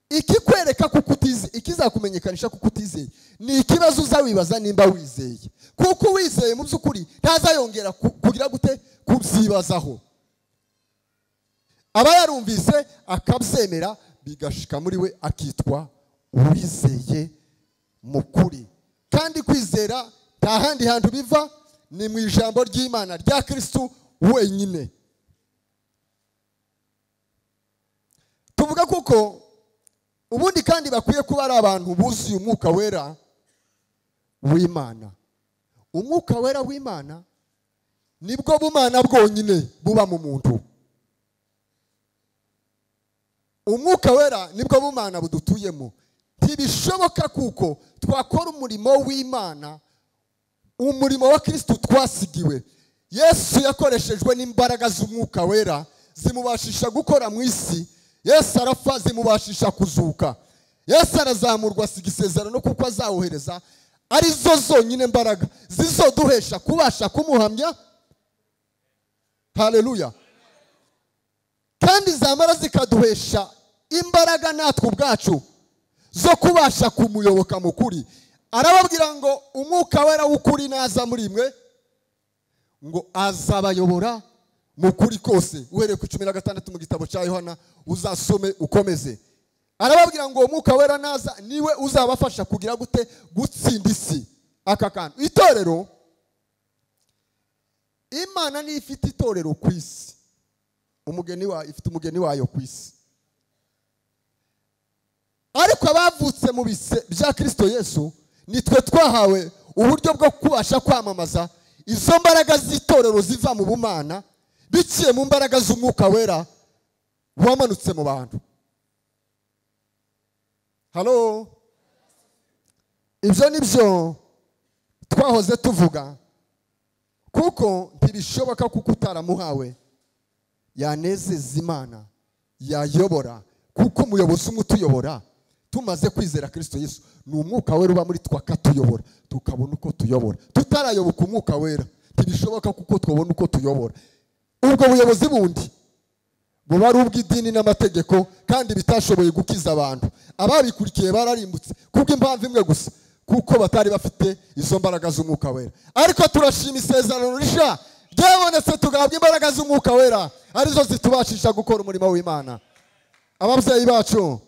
[SPEAKER 1] Ikikwereka kuko utizeye, ikizakumenyekanisha kuko utizeye ni ikibazo uzawibaza nimba wizeye. Kuko wizeye mu by'ukuri ntazayongera kugira gute, kubyibazaho. Aba yarumvise akabyemera, bigashika muri we akitwa uwizeye mu kuri. Kandi kwizera nta handi hantu biva, ni mu ijambo ry'Imana rya Kristo wenyine. Tuvuga kuko ubundi kandi bakwiye kuba ari abantu buzuye umwuka wera w'Imana. Umwuka wera w'Imana nibwo bumana bwonyine buba mu muntu. Umwuka wera nibwo bumana budutuyemo. Ntibishoboka kuko twakora umurimo w'Imana, umurimo wa Kristo twasigiwe. Yesu yakoreshejwe n'imbaraga z'umwuka wera zimubashisha gukora mu isi. Yesu arapfa zimubashisha kuzuka. Yesu arazamurwa asiga isezerano kuko azawohereza, arizo zonyine mbaraga zizoduhesha kubasha kumuhamya. Haleluya. Kandi zamara zikaduhesha imbaraga natwe ubwacu zo kubasha kumuyoboka mu kuri. Arababwira ngo umwuka wera w'ukuri naza muri mwe, ngo azabayobora mu kuri kose. Uhereye ku 16 mu gitabo cya Yohana uzasome ukomeze. Arababwira ngo umwuka wera naza niwe uzabafasha kugira gute, gutsinda isi. Aka kantu itorero, Imana ni ifite itorero ku isi, umugeni wa ifite umugeni wayo ku isi. Ariko abavutse mu bise bya Kristo Yesu nitwe twahawe uburyo bwo kubasha kwamamaza izo mbaraga z'itorero ziva mu bumana biciye mu mbaraga z'umwuka wera wamanutse mu bantu. Halo, ibyo nibyo twahoze tuvuga, kuko ntibishoboka kuko utaramuhawe Yanezeza Imana, yayobora, kuko umuyobozi umwe utuyobora tumaze kwizera Kristo Yesu ni umwuka wera uba muri twe akatuyobora, tukabona uko tuyobora. Tutarayoboka umwuka wera ntibishoboka kuko twabona uko tuyobora. Ubwo buyobozi bundi buba ari ubw'idini n'amategeko kandi bitashoboye gukiza abantu. Ababikurikiye bararimbutse kubw'impamvu imwe gusa, kuko batari bafite izo mbaraga z'umwuka wera. Ariko turashima isezerano rishya ryabonetse, tugahabwa imbaraga z'umwuka wera arizo zitubashisha gukora umurimo w'Imana. Ababyeyi bacu,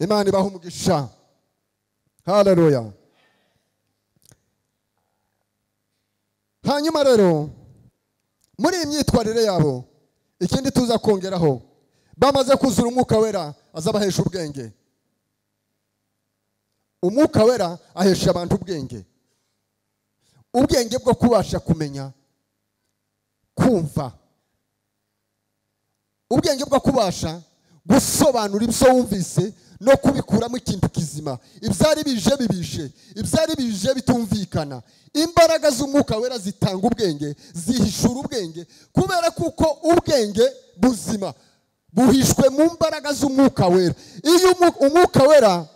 [SPEAKER 1] Imana ibahe umugisha. Haleluya. Hanyuma rero muri iyi myitwarire yabo, ikindi tuza kongeraho, bamaze kuzura umwuka wera azabahesha ubwenge. Umwuka wera ahesha abantu ubwenge, ubwenge bwo kubasha kumenya, kumva, ubwenge bwo kubasha gusobanura ibyo wumvise no kubikuramo ikintu kizima. Ibyari bije bibishe, ibyari bije bitumvikana. Imbaraga z'umwuka wera zitanga ubwenge, zihishura ubwenge, kubera kuko ubwenge buzima buhishwe mu mbaraga z'umwuka wera. Iyo umwuka wera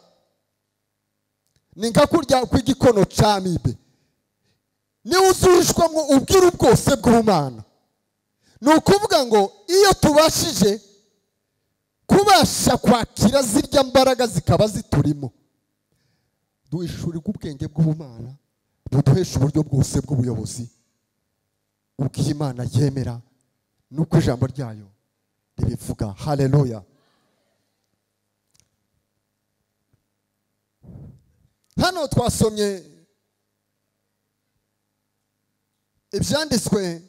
[SPEAKER 1] ni nka kurya kw'igikono ca mibe, niwe uzuhishwamo ubwiru bwose bw'Imana. Ni ukuvuga ngo iyo tubashije kubasha kwakira zirya mbaraga zikaba ziturimo, duhishurirwa ubwenge bw'Imana buduhesha uburyo bwose bw'ubuyobozi ubw'Imana yemera nuko ijambo ryayo ribivuga. Haleluya. Hano twasomye ibyanditswe,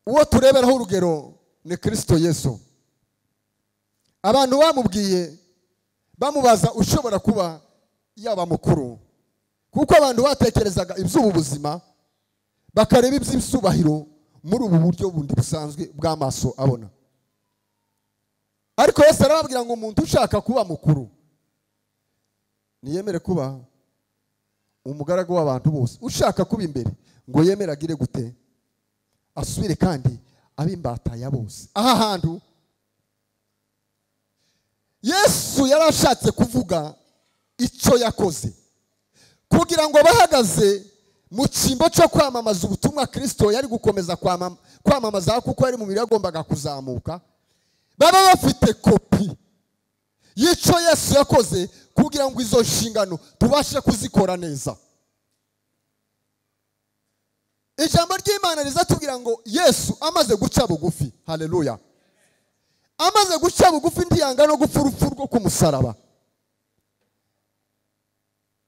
[SPEAKER 1] uwo tureberaho urugero ni Kristo Yesu. Abantu bamubwiye bamubaza ushobora kuba yaba mukuru, kuko abantu batekerezaga iby'ubu buzima bakareba iby'isubahiro muri ubu buryo bundi busanzwe bw'amaso abona. Ariko Yesu arababwira ngo umuntu ushaka kuba mukuru niyemere kuba umugaragu w'abantu bose, ushaka kuba imbere ngo yemere agire gute, asubire kandi abe imbata ya bose. Aha hantu Yesu yarashatse kuvuga icyo yakoze kugira ngo bahagaze mu cyimbo cyo kwamamaza ubutumwa Kristo yari gukomeza kwamamaza, kuko yari mu mubiri yagombaga kuzamuka, baba bafite kopi y'icyo Yesu yakoze kugira ngo izo nshingano tubashe kuzikora neza. Ijambo ry'Imana rizatubwira ngo Yesu amaze guca bugufi, haleluya, amaze guca bugufi ntiyanga no gupfa urupfu rwo ku musaraba,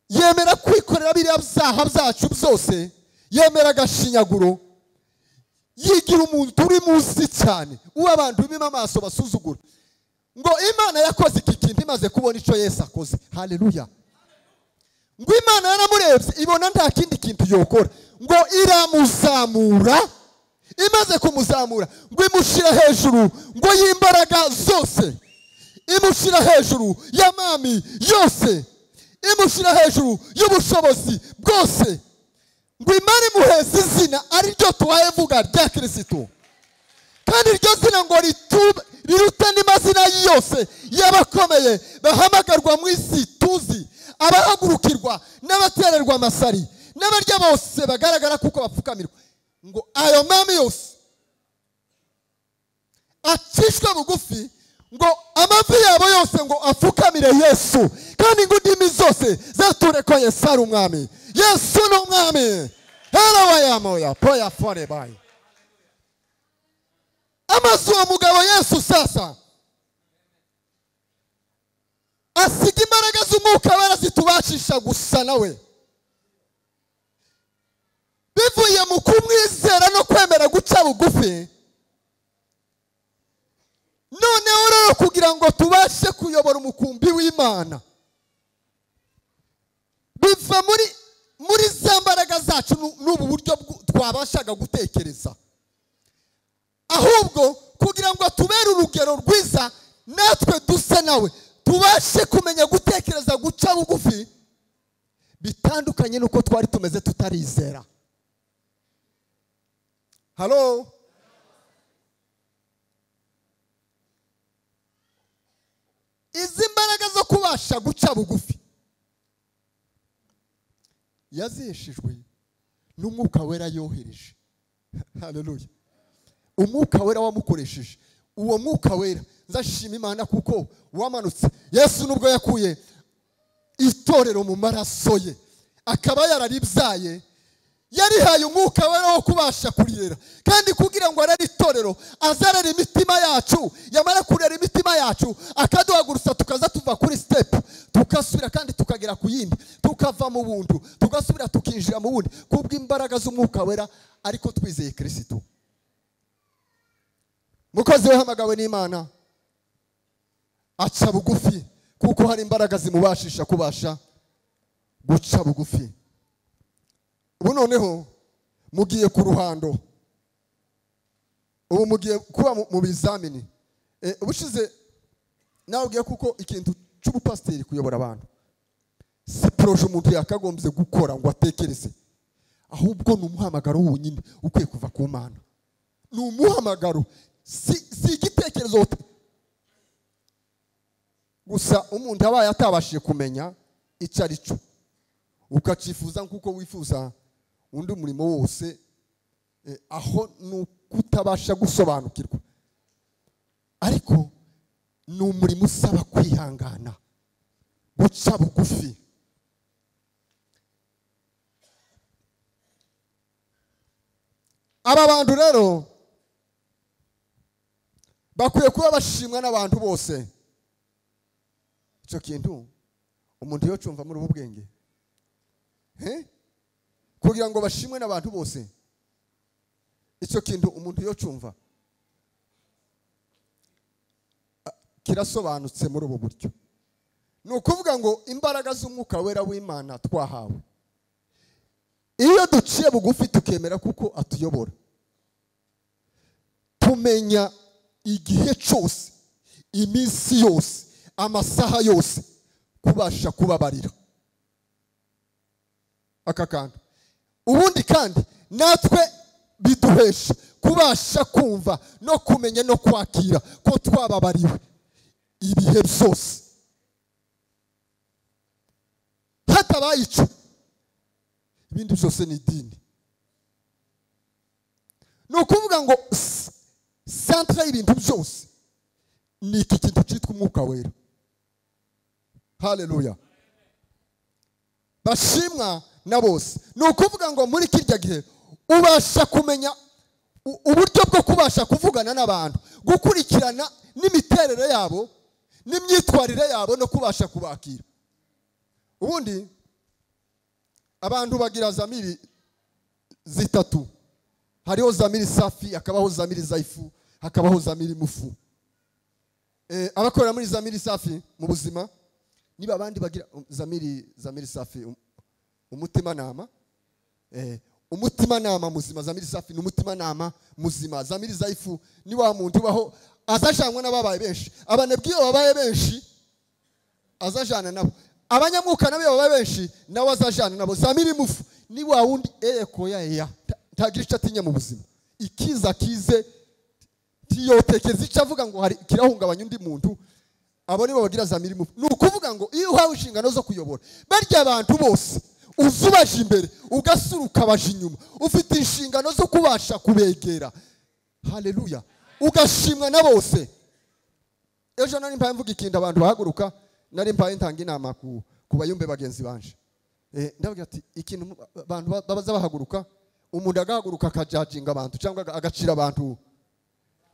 [SPEAKER 1] yemera kwikorera biriya byaha byacu byose, yemera agashinyaguro, yigira umuntu uri munsi cyane, uwo abantu bima amaso basuzugura. Ngo Imana yakoze iki kintu imaze kubona icyo Yesu akoze. Haleluya. Ngo Imana yaramurebye ibona nta kindi kintu yokora, ngo iramuzamura. Imaze kumuzamura ngo imushyira hejuru ngo y'imbaraga zose, imushyira hejuru y'amami yose, imushyira hejuru y'ubushobozi bwose, ngo Imana imuheze izina ari ryo tuhaye vuga rya Kristo, kandi iryo zina ngo riruta n'amazina yose y'abakomeye bahamagarwa mu isi tuzi, abahagurukirwa n'abatererwa amasari n'abarya bose bagaragara kuko bapfukamirwa, ngo ayo mami yose acishwe bugufi, ngo amavi yabo yose ngo apfukamire Yesu, kandi ngo indimi zose zature ko Yesu ari umwami. Yesu ni umwami. Harawayamoya poya fore bayi. Amaze uwo mugabo Yesu sasa asiga imbaraga z'umwuka wera zitubashisha gusa nawe, bivuye mu kumwizera no kwemera guca bugufi. Noneho rero kugira ngo tubashe kuyobora umukumbi w'Imana biva muri za mbaraga zacu n'ubu buryo twabashaga gutekereza, ahubwo kugira ngo tubere urugero rwiza natwe duse nawe, tubashe kumenya gutekereza guca bugufi bitandukanye nuko twari tumeze tutarizera. Halo? Izi mbaraga zo kubasha guca bugufi yazeshejwe n'umwuka wera yohereje. Haleluya. Umwuka wera wamukoresheje. Uwo mwuka wera nzashima Imana kuko wamanutse. Yesu nubwo yakuye itorero mu maraso ye akaba yararibyaye, yarihaye umwuka wera wo kubasha kurirera, kandi kugira ngo arere itorero azarere imitima yacu. Yamara kurera imitima yacu akaduhagurutsa, tukaza tuva kuri step tukasubira kandi tukagera ku yindi, tukava mu buntu tugasubira tukinjira mu bundi kubw'imbaraga z'umwuka wera, ariko twizeye Kristo. Mukozi wahamagawe n'Imana aca bugufi kuko hari imbaraga zimubashisha kubasha guca bugufi. Ubu noneho mugiye ku ruhando, ubu mugiye kuba mu bizamini. Ubushize nawubwiye kuko ikintu cy'ubupasiteri kuyobora abantu si projet umuntu yakagombye gukora ngo atekereze, ahubwo ni umuhamagaro wonyine ukwiye kuva ku Mana. Ni umuhamagaro, si igitekerezo gusa. Umuntu abaye atabashije kumenya icyo ari cyo, ukacifuza nkuko wifuza undi murimo wose, aho ni ukutabasha gusobanukirwa. Ariko ni umurimo usaba kwihangana, guca bugufi. Aba bantu rero bakwiye kuba bashimwa n'abantu bose. Icyo kintu umuntu yocumva muri ubu bwenge, kugira ngo bashimwe n'abantu bose, icyo kintu umuntu yocumva kirasobanutse muri ubu buryo. Ni ukuvuga ngo imbaraga z'umwuka wera w'Imana twahawe, iyo duciye bugufi tukemera kuko atuyobora, tumenya igihe cyose, iminsi yose, amasaha yose kubasha kubabarira. Aka kantu ubundi kandi natwe biduhesha kubasha kumva no kumenya no kwakira ko twababariwe ibihe byose. Hatabaye icyo, ibindi byose ni idini. Ni ukuvuga ngo centre y'ibintu byose ni iki kintu cyitwa umwuka wera. Haleluya. Bashimwa na bose. Ni ukuvuga ngo muri kirya gihe ubasha kumenya uburyo bwo kubasha kuvugana n'abantu, gukurikirana n'imiterere yabo n'imyitwarire yabo no kubasha kubakira. Ubundi abantu bagira zamiri zitatu. Hariho zamiri safi, hakabaho zamiri zaifu, hakabaho zamiri mufu. Abakorera muri zamiri safi mu buzima niba abandi bagira zamiri safi, umutimanama, umutimanama muzima. Zamiri safi ni umutimanama muzima. Zamiri zaifu ni wa muntu ubaho azajanywa n'ababaye benshi. Abanebwi babaye benshi azajana nabo, abanyamwuka nabo babaye benshi nawe azajana nabo. Zamiri mufu ni wa wundi ekoya ya ntagira icyo atinya mu buzima, ikiza kize tiyotekeza icyo avuga ngo hari kirahungabanya undi muntu. Abo nibo bagira zamiri mufu. Ni ukuvuga ngo iyo uhawe inshingano zo kuyobora barya abantu bose, uzubaje imbere ugasura ukabaje inyuma, ufite inshingano zo kubasha kubegera. Haleluya. Ugashimwa na bose. Ejo nari mpaye mvuga ikintu abantu bahaguruka, nari mpaye ntanga inama ku bayumbe bagenzi banje. Ndavuga ati ikintu abantu babaza bahaguruka, umuntu agahaguruka akajajinga abantu cyangwa agacira abantu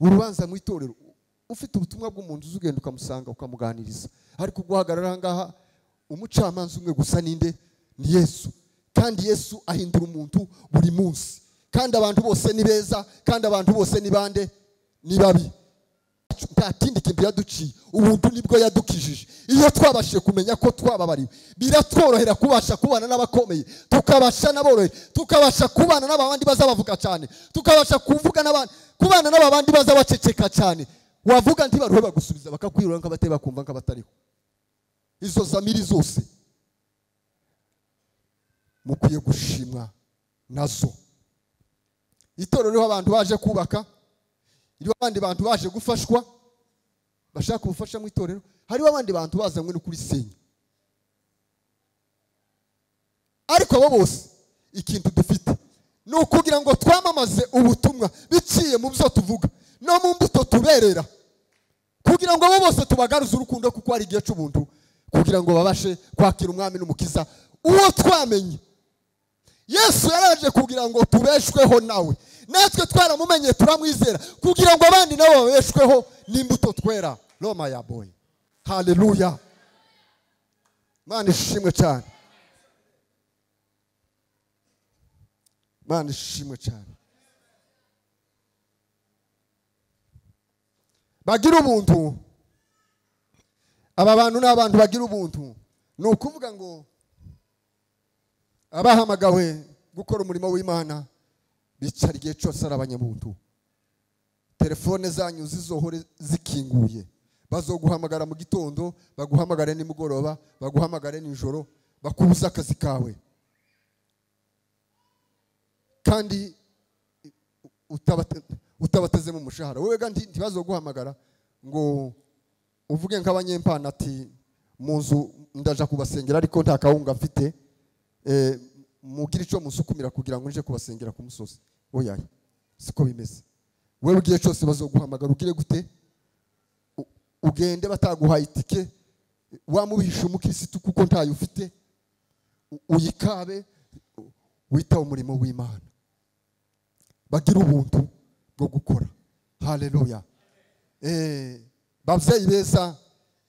[SPEAKER 1] urubanza mu itorero. Ufite ubutumwa bw'umuntu uzugenda ukamusanga ukamuganiriza, ariko guhagarara ngaha umucamanza umwe gusa ninde? Ni Yesu. Kandi Yesu ahindura umuntu buri munsi, kandi abantu bose ni beza, kandi abantu bose ni bande? Ni babi. Nta kindi kintu yaduciye, ubuntu nibwo yadukijije. Iyo twabashije kumenya ko twababariwe, biratworohera kubasha kubana n'abakomeye, tukabasha n'aborohe, tukabasha kubana n'abandi bazabavuga cyane, tukabasha kuvuga n'abandi, kubana n'abandi bazabaceceka cyane. Wavuga ntibaruhe bagusubiza, bakakwirura nk'abateye, bakumva nk'abatariho. Izo zamiri zose mukwiye gushimwa nazo. Itorero ririho abantu baje kubaka, iriho abandi bantu baje gufashwa, bashaka ubufasha mu itorero. Hariho abandi bantu bazanywe no kurisenya, ariko abo bose ikintu dufite ni ukugira ngo twamamaze ubutumwa biciye mu byo tuvuga no mu mbuto tuberera, kugira ngo abo bose tubagaruze urukundo, kuko ari igihe cy'ubuntu, kugira ngo babashe kwakira umwami n'umukiza uwo twamenye. Yesu yaraje kugira ngo tubeshweho nawe, natwe twaramumenye turamwizera, kugira ngo abandi nabo babeshweho n'imbuto twera. Roma ya boy, haleluya, Mana ishimwe cyane, Mana ishimwe cyane. Bagira ubuntu. Aba bantu ni abantu bagira ubuntu. Ni ukuvuga ngo abahamagawe gukora umurimo w'Imana bicara igihe cyose ari abanyabuntu. Telefone zanyu zizohore zikinguye, bazoguhamagara mu gitondo, baguhamagare nimugoroba, baguhamagare nijoro, bakubuza akazi kawe, kandi utabatezemo umushahara. Wowe kandi ntibazoguhamagara ngo uvuge nk'abanyempana ati mu nzu ndaja kubasengera ariko nta kawunga mfite, mugira icyo musukumira kugira ngo nje kubasengera ku musozi. Oya, siko bimeze. Wewe ugiye cyose bazoguhamagara ugire gute? Ugende bataguhaye itike, wamubihisha umukirisitu kuko ntayo ufite, uyikabe wita umurimo w'Imana. Bagira ubuntu bwo gukora. Haleluya. Babyeyi beza,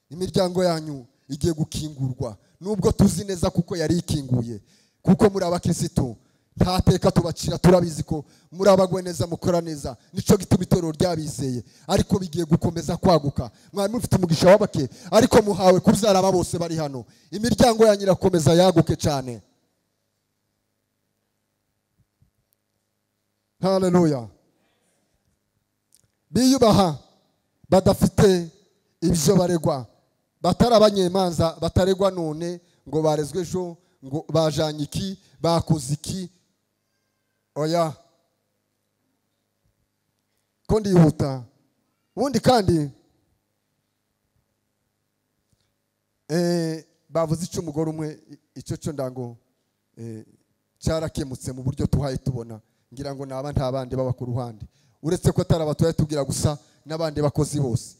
[SPEAKER 1] imiryango yanyu igiye gukingurwa, nubwo tuzi neza kuko yari ikinguye, kuko muri abakirisitu nta teka tubacira, turabizi ko muri abagwe neza, mukora neza, nico gituma itorero ryabizeye, ariko bigiye gukomeza kwaguka. Mwari mufite umugisha w'abake, ariko muhawe kubyara aba bose bari hano. Imiryango yanyu irakomeza yaguke cyane. Haleluya. Biyubaha, badafite ibyo baregwa, batari abanyemanza, bataregwa none ngo barezwe ejo, ngo bajanye iki, bakoze iki. Oya, ko ndihuta. Ubundi kandi bavuze icyo umugore umwe, icyo cyo ndango cyarakemutse mu buryo tuhaye tubona, ngira ngo naba nta bandi baba ku ruhande, uretse ko atari abatuye tubwira gusa n'abandi bakozi bose.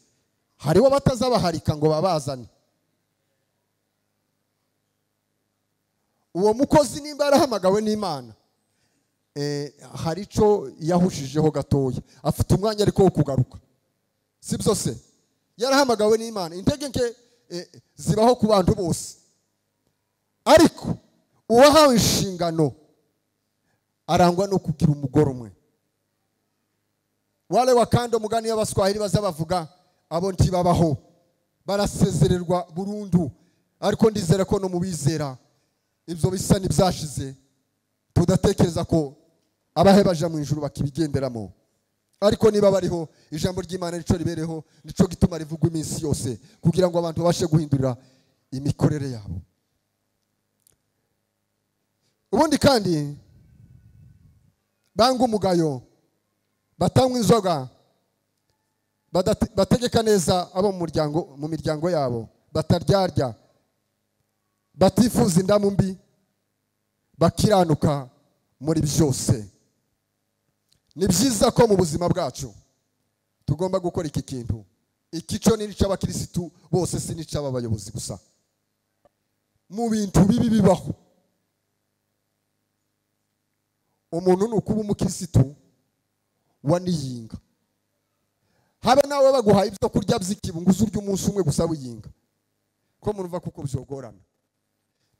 [SPEAKER 1] Hariho batazabaharika ngo babazane. Uwo mukozi nimba yarahamagawe n'Imana, hari icyo yahushijeho gatoya, afite umwanya ariko wo kugaruka, si byo se? Yarahamagawe n'Imana, intege nke zibaho ku bantu bose, ariko uwahawe inshingano arangwa no kugira umugore umwe. Wale wakando mugani y'abaswahili bazabavuga abo ntibabaho, barasezererwa burundu. Ariko ndizera ko no mubizera ibyo bisa n'ibyashize, tudatekereza ko abahebaja mu ijuru bakibigenderamo. Ariko niba bariho, ijambo ry'Imana nico ribereho, nico gituma rivugwa iminsi yose, kugira ngo abantu babashe guhindurira imikorere yabo. Ubundi kandi banga umugayo, batanywa inzoga, bategeka neza abo mu muryango, mu miryango yabo, bataryarya, batifuza indamu mbi, bakiranuka muri byose. Ni byiza ko mu buzima bwacu tugomba gukora iki kintu. Iki cyo ni icy'abakirisitu bose, si n'icy'abayobozi gusa. Mu bintu bibi bibaho, umuntu ni ukuba umukirisitu waniyinga. Habe nawe baguhaye ibyo kurya by'ikibungu urya umunsi umwe gusa wiyinga, ko murumva kuko byogorana.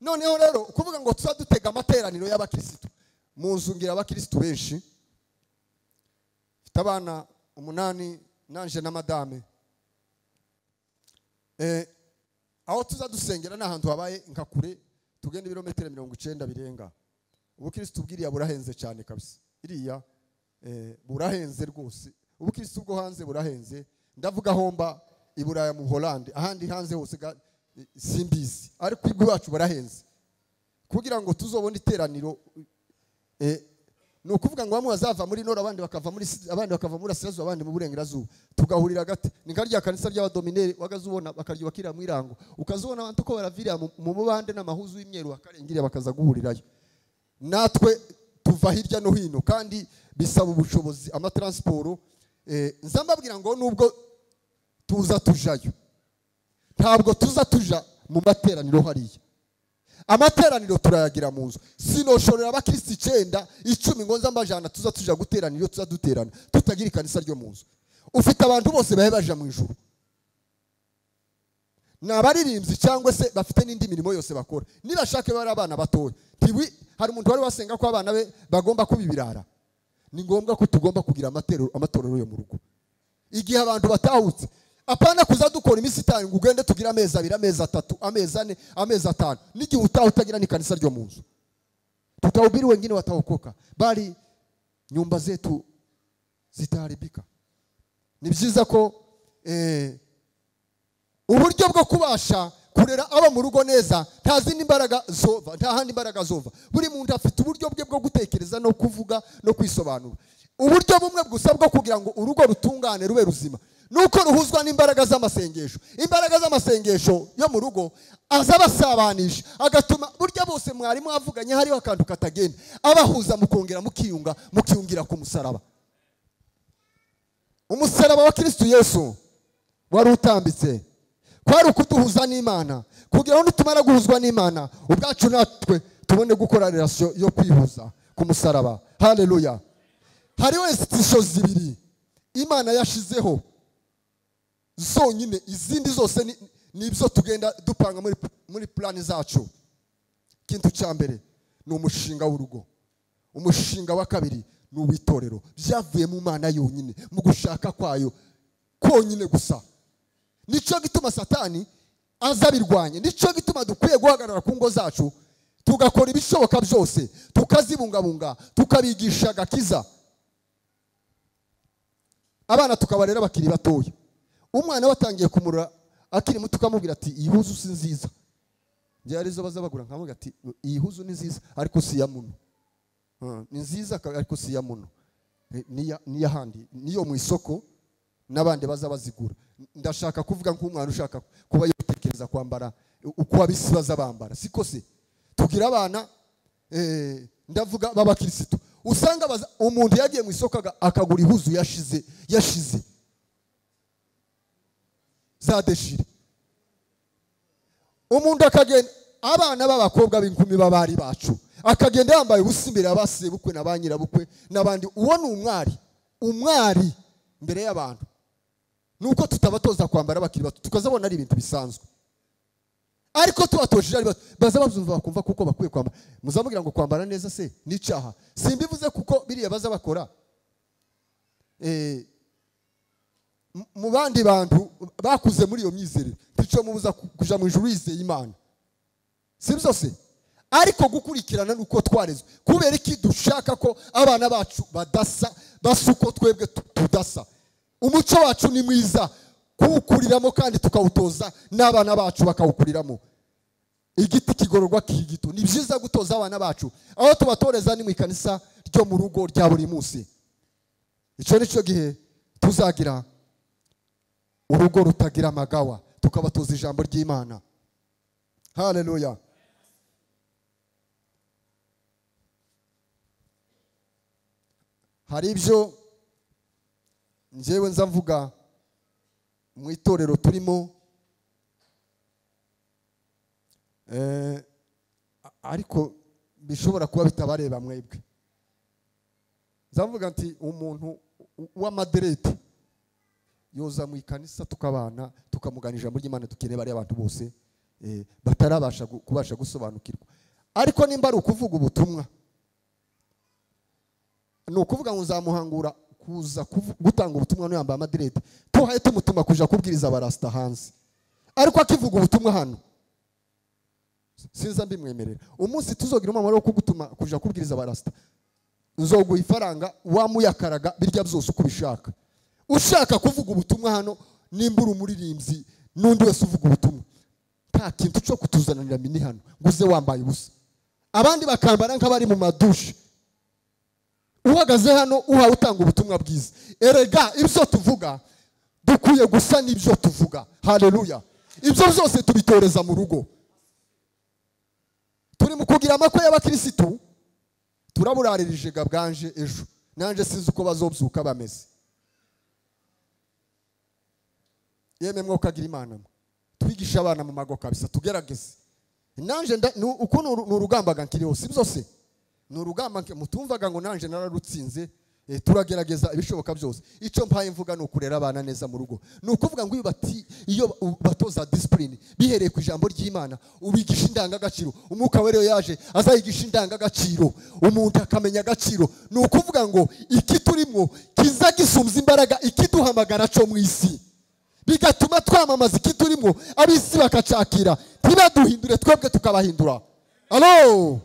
[SPEAKER 1] Noneho rero kuvuga ngo tuza dutega amateraniro y'abakirisitu mu nzu, ngira abakirisitu benshi, mfite abana 8 nanje na madame. Aho tuza dusengera n'ahantu habaye nka kure, tugenda ibirometero 90 birenga. Ubukirisitu bwiriya burahenze cyane kabisa, iriya burahenze rwose. Ubukirisitu bwo hanze burahenze, ndavuga homba i Buraya mu Holland, ahandi hanze hose simbizi, ariko iwacu barahenze. Kugira ngo tuzobone iteraniro Ni ukuvuga ngo bamwe bazava muri nord, abandi bakava muri sud, abandi bakava muri burasirazuba, abandi mu burengerazuba, tugahurira hagati. Ni nka rya kanisa ry'abadomineri wagazubona bakaryubakira mu irango, ukazubona abantu ko baravirira mu mubande n'amahuzu y'imyeru bakarengirira bakaza guhurirayo. Natwe tuva hirya no hino kandi bisaba ubushobozi, amatransport. Nza mbabwira ngo nubwo tuza tujayo, ntabwo tuza tuja mu materaniro hariya. Amateraniro turayagira mu nzu. Sinoshorera abakristo 9 10 ngo nza mbajana tuza tuja guteraniro, tuza duterana tutagira ikanisa ryo mu nzu. Ufite abantu bose bahe baja mu ijuru, ni abaririmbyi cyangwa se bafite n'indi mirimo yose bakora, nibashake bari abana batoya. Tiwi hari umuntu wari wasenga ko abana be bagomba kubibirara. Ni ngombwa ko tugomba kugira amatorero yo mu rugo igihe abantu batahutse. Apana kuza dukora iminsi itanu ngo ugende tugira amezi 2, amezi 3, amezi 4, amezi 5, n'igihe utaha utagira n'ikanisa ryo mu nzu. Tutahubiri wengine wataokoka, bali nyumba zetu zitaharibika. Ni byiza ko uburyo bwo kubasha kurera aba mu rugo neza, nta zindi mbaraga zova, nta handi mbaraga zova. Buri muntu afite uburyo bwe bwo gutekereza no kuvuga no kwisobanura. Uburyo bumwe gusa bwo kugira ngo urugo rutungane rube ruzima nuko ruhuzwa n'imbaraga z'amasengesho. Imbaraga z'amasengesho yo mu rugo azabasabanisha, agatuma burya bose mwarimu avuganye hariho akantu katagenda, abahuza mukongera mukiyunga, mukiyungira ku musaraba. Umusaraba wa Kristo Yesu wari utambitse kwari ukuduhuza n'Imana, kugira ngo nitumara guhuzwa n'Imana ubwacu natwe tubone gukora relation yo kwihuza ku musaraba. Haleluya. Hariho institution zibiri Imana yashizeho zonyine, izindi zose nibyo tugenda dupanga muri plan zacu. Kintu cya mbere ni umushinga w'urugo, umushinga wa kabiri ni uw'itorero. Byavuye mu Mana yonyine, mu gushaka kwayo konyine gusa. Nico gituma Satani azabirwanye, nico gituma dukwiye guhagarara ku ngo zacu, tugakora ibishoboka byose, tukazibungabunga, tukabigisha agakiza. Abana tukabarera bakiri batoya. Umwana watangiye kumura akiri muto ukamubwira ati iyi huzu si nziza, njye arizo bazabagura nkamubwira ati iyi huzu ni nziza ariko si ya muno. Ni nziza ariko si ya muno, ni ya handi, niyo mu isoko n'abandi bazabazigura. Ndashaka kuvuga nk'umwana ushaka kuba yotekereza kwambara uko abisi bazabambara, siko se tugira abana ndavuga b'abakristo usanga umuntu yagiye mu isoko akagura ihuzu yashize za deshire. Umuntu akagenda, abana b'abakobwa b'inkumi babari bacu, akagenda yambaye ubusa imbere y'abasebukwe na ba nyirabukwe n'abandi. Uwo ni umwari imbere y'abantu. Nuko tutabatoza kwambara bakiri bato, tukazabona ari ibintu bisanzwe, ariko tubatoje ari bato baza babyumva bakumva kuko bakwiye kwambara. Muzamugira ngo kwambara neza se ni icyaha? Simbivuze kuko biriya baza bakora mu bandi bantu bakuze muri iyo myizerere, ntico mubuza kuja mu ijuru yizeye Imana, si byose. Ariko gukurikirana nuko twarezwe. Kubera iki dushaka ko abana bacu badasa, basa uko twebwe tudasa? Umuco wacu ni mwiza kuwukuriramo kandi tukawutoza n'abana bacu bakawukuriramo. Igiti kigororwa kigito. Ni byiza gutoza abana bacu, aho tubatoreza ni mu ikanisa ryo mu rugo rya buri munsi. Icyo nicyo gihe tuzagira urugo rutagira amagawa, tukabatoza ijambo ry'Imana. Haleluya. Hari ibyo njyewe nza mvuga mu itorero turimo, ariko bishobora kuba bitabareba mwebwe. Nza mvuga nti umuntu w'amaderete yoza mu ikanisa tukabana, tukamugana ijambo ry'Imana, dukeneye bari abantu bose batarabasha kubasha gusobanukirwa. Ariko nimba ari ukuvuga ubutumwa, ni ukuvuga ngo nzamuhangura kuza gutanga ubutumwa no yambaye amadirete, tuhaye tumutuma kuja kubwiriza abarasta hanze, ariko akivuga ubutumwa hano sinza mbimwemerera. Umunsi tuzogira umumaro wo kugutuma kuja kubwiriza abarasta, nzoguha ifaranga wamuyakaraga birya byose uko ubishaka. Ushaka kuvuga ubutumwa hano, nimba uri umuririmbyi n'undi wese uvuga ubutumwa, nta kintu cyo kutuzananira mini hano ngo uze wambaye ubusa, abandi bakambara nk'abari mu madushe. Uhagaze hano uhawe utanga ubutumwa bwiza, erega ibyo tuvuga dukwiye gusa n'ibyo tuvuga. Haleluya. Ibyo byose tubitoreza mu rugo. Turi mu kugira amakwe y'abakirisitu, turaburarije bwanje ejo nanje sinzi uko bazobyuka bameze. Yemwe mwokagira Imana, twigisha abana mu mago kabisa, tugerageze. Nanje uko ni urugamba nkiriho, si byose ni urugamba mutumvaga ngo nanje nararutsinze. Turagerageza ibishoboka byose. Icyo mpaye mvuga ni ukurera abana neza mu rugo. Ni ukuvuga ngo iyo batoza discipline bihereye ku ijambo ry'Imana, ubigisha indangagaciro. Umwuka wera yaje azayigisha indangagaciro, umuntu akamenya agaciro. Ni ukuvuga ngo iki turimo kiza gisumza imbaraga ikiduhamagara cyo mu isi, bigatuma twamamaza iki turimo, ab'isi bakacakira, ntibaduhindure twebwe tukabahindura. Allo.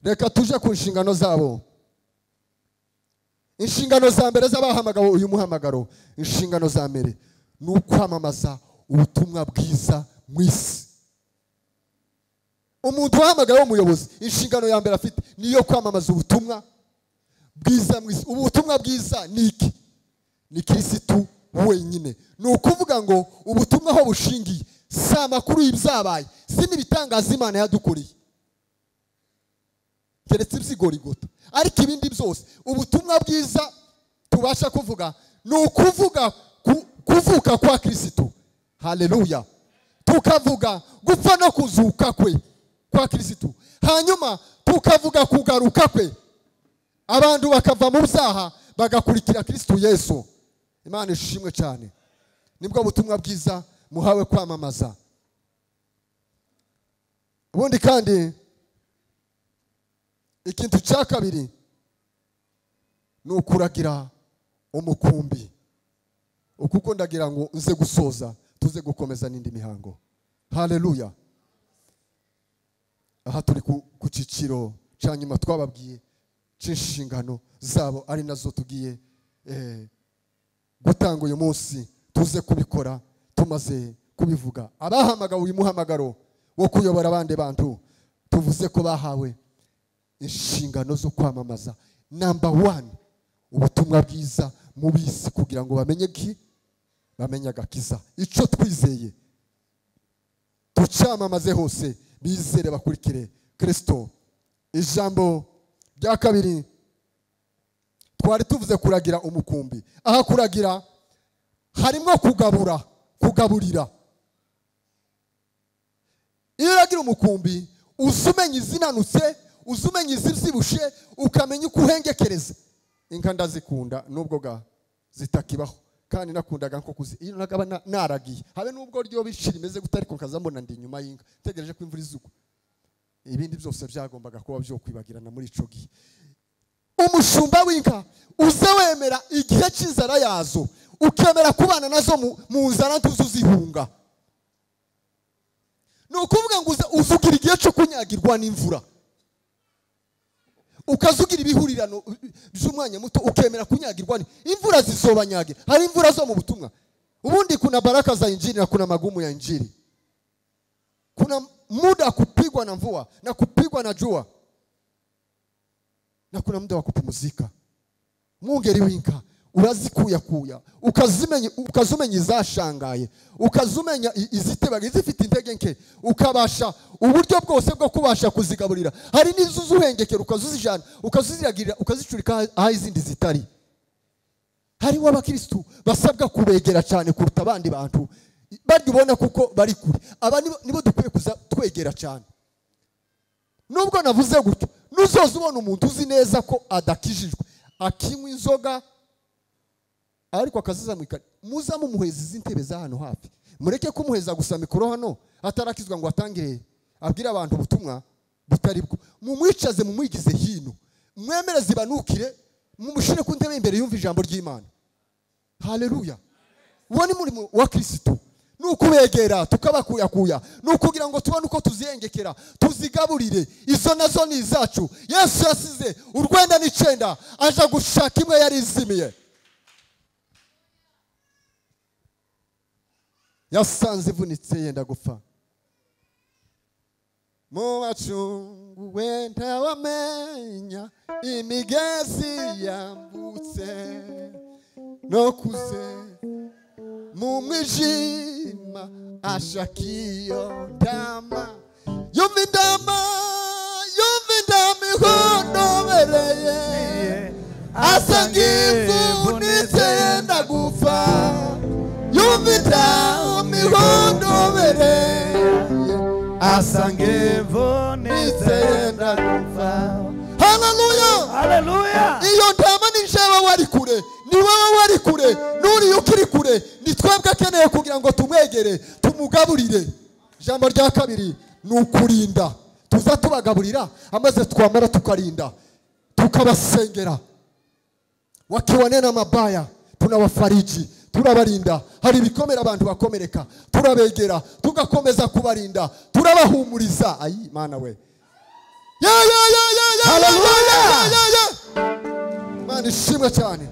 [SPEAKER 1] Reka tuje ku nshingano zabo. Inshingano za mbere z'abahamagawe uyu muhamagaro, inshingano za mbere ni ukwamamaza ubutumwa bwiza mu isi. Umuntu wahamagawe w'umuyobozi, inshingano ya mbere afite niyo kwamamaza ubutumwa bwiza mu isi. Ubutumwa bwiza ni iki? Ni Kristo wenyine. Ni ukuvuga ngo ubutumwa aho bushingiye si amakuru y'ibyabaye, si n'ibitangaza Imana yadukoreye, keretse iby'igorigota, ariko ibindi byose ubutumwa bwiza tubasha kuvuga ni ukuvuga kuvuka kwa Kristo. Haleluya. Tukavuga gupfa no kuzuka kwe kwa Kristo, hanyuma tukavuga kugaruka kwe, abantu bakava mu byaha bagakurikira Kristo Yesu. Imana ishimwe cyane. Nibwo butumwa bwiza muhawe kwamamaza. Ubundi kandi ikintu cya kabiri ni ukuragira umukumbi. Ukuko ndagira ngo nze gusoza tuze gukomeza n'indi mihango. Haleluya. Aha turi ku ciciro cya nyuma twababwiye c'inshingano zabo, ari nazo tugiye gutanga uyu munsi, tuze kubikora tumaze kubivuga. Abahamagawe uyu muhamagaro wo kuyobora abandi bantu, tuvuze ko bahawe inshingano zo kwamamaza number 1 ubutumwa bwiza mu bisi, kugira ngo bamenye ki bamenye agakiza. Icyo twizeye tucyamamaze hose, bizere bakurikire Kristo. Ijambo rya kabiri twari tuvuze kuragira umukumbi. Aha kuragira harimo kugabura, kugaburira. Iyo uragira umukumbi uzumenya izinanutse, uzumenya izibyibushe, ukamenya uko uhengekereza. Inka ndazikunda nubwo ga zitakibaho, kandi nakundaga nko kuzi iyo nagaba naragiye, habe nubwo ryo bishira imeze gute, ariko nkaza mbona ndi inyuma y'inka tegereje ko imvura izugwa. Ibindi byose byagombaga kuba byo kwibagirana muri ico gihe. Umushumba w'inka uze wemera igihe cy'inzara yazo, ukemera kubana nazo mu nzara ntuzuzihunga. Ni ukuvuga ngo uzugira igihe cyo kunyagirwa n'imvura, ukazugira ibihurirano by'umwanya muto, ukemera kunyagirwa imvura zizobanyagira. Hari imvura zo mu butumwa. Ubundi kuna baraka za injili na kuna magumu ya injili. Kuna muda kupigwa na mvua na kupigwa na jua, na kuna muda wa kupumzika. Mwungeri w'inka urazikuya kuya, ukazumenya izashangaye, ukazumenya izitebaga izifite intege nke, ukabasha uburyo bwose bwo kubasha kuzigaburira. Hari n'izo uzuhengekera ukazuzijana, ukazuziragirira, ukazicurika aho izindi zitari. Hari w'abakristo basabwa kubegera cyane kuruta abandi bantu bari ubona kuko bari kure. Aba nibo dukwiye kuza twegera cyane. Nubwo navuze gutyo, nuzoza ubona umuntu uzi neza ko adakijijwe, akinywa inzoga ariko akaziza mwikari, muza mumuheza izi ntebe za hano hafi. Mureke kumuheza gusa mikoro hano atarakizwa ngo atangire abwira abantu ubutumwa butari bwo. Mumwicaze, mumwigize hino, mwemereze banukire, mumushire ku ntebe imbere yumva ijambo ry'Imana. Haleluya. Uwo ni murimo wa Kristo. Nukubegera tukabakuyakuya, nukugira ngo tubone uko tuziyengekera, tuzigaburire. Izo nazo ni izacu. Yesu yasize 99 aja gushaka imwe yari izimiye. Yasanze ivunitse yenda gupfa. Nacunguwe ntawamenya imigezi yambutse no kuze mu mwijima ashaka iyo ndama yumva indama ihondobereye asa nk'ivunitse yenda gupfa yumva indama ihondobereye asa nk'ivunitse yenda gupfa. Haleluya,
[SPEAKER 6] haleluya.
[SPEAKER 1] Iyo ndama ni jewe wari kure, ni wowe wari kure, nuriye ukiri kure, ni twebwe akeneye kugira ngo tumwegere tumugaburire. Ijambo rya kabiri ni ukurinda. Tuza tubagaburira amaze twamara tukarinda, tukabasengera. Wakiwanena mabaya tunawafariji, turabarinda. Hari ibikomere abantu bakomereka, turabegera, tugakomeza kubarinda, turabahumuriza. Ayi Mana we, ya ya ya ya ya, haleluya, ya ya. Mana ishimwe cyane.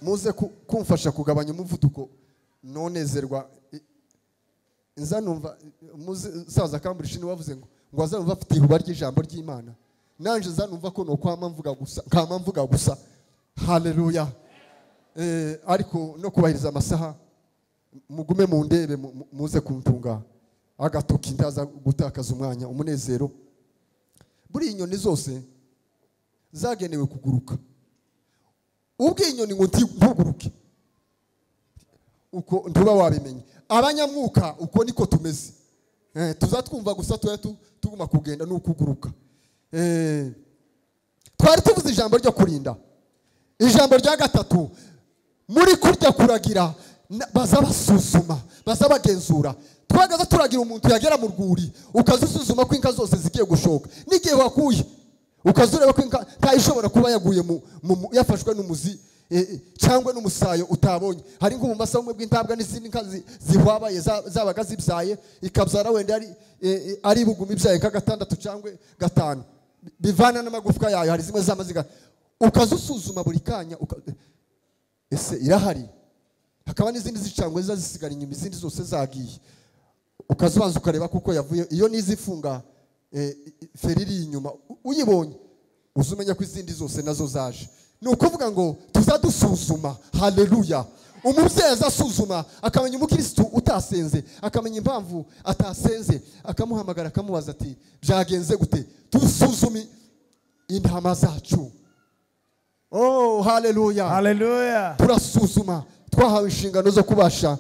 [SPEAKER 1] Muze kumfasha kugabanya umuvuduko nonezerwa. Nza numva muze saza kamburisha ni wavuze ngo azanumva afite ihuba ry'ijambo ry'Imana. Nanje nza numva ko no kwama mvuga gusa, kama mvuga gusa. Haleluya. Ariko no kubahiriza amasaha, mugume mu ndebe, muze kuntunga agatoki ndaza gutakaza umwanya. Umunezero, buri inyoni zose zagenewe kuguruka. Ubwo inyoni ngo ntuguruke uko ntuba wabimenye. Abanyamwuka uko niko tumeze. Tuzatwumva gusa tuguma kugenda n'ukuguruka. Twari tuvuze ijambo ryo kurinda. Ijambo rya gatatu, muri kurya kuragira baza basuzuma, baza bagenzura. Twagaza turagira umuntu yagera mu rwuri, ukazusuzuma ko inka zose zigiye gushoka. N'igihe wakuye ukazureba ko inka ntayishobora kuba yaguye mu yafashwe n'umuzi cyangwa n'umusayo utabonye. Hari nk'umumasa umwe bw'intabwa n'izindi nka zihwabaye zabaga zibyaye, ikabyara wenda ari bugumi ibyaye nka gatandatu cyangwa gatanu, bivana n'amagufwa yayo. Hari zimwe z'amaziga ukazusuzuma buri kanya, ese irahari. Hakaba n'izindi zicangwe zisigara inyuma, izindi zose zagiye. Ukazubanza ukareba kuko yavuye. Iyo nizifunga feriri inyuma uyibonye, uzumenya ko izindi zose nazo zaje. Ni ukuvuga ngo tuzadusuzuma. Haleluya. Umubyeyi azasuzuma akamenya umukristo utasenze, akamenya impamvu atasenze, akamuhamagara akamubaza ati byagenze gute. Tusuzume intama zacu. Oh, haleluya,
[SPEAKER 6] haleluya.
[SPEAKER 1] Turasuzuma. Twahawe inshingano zo kubasha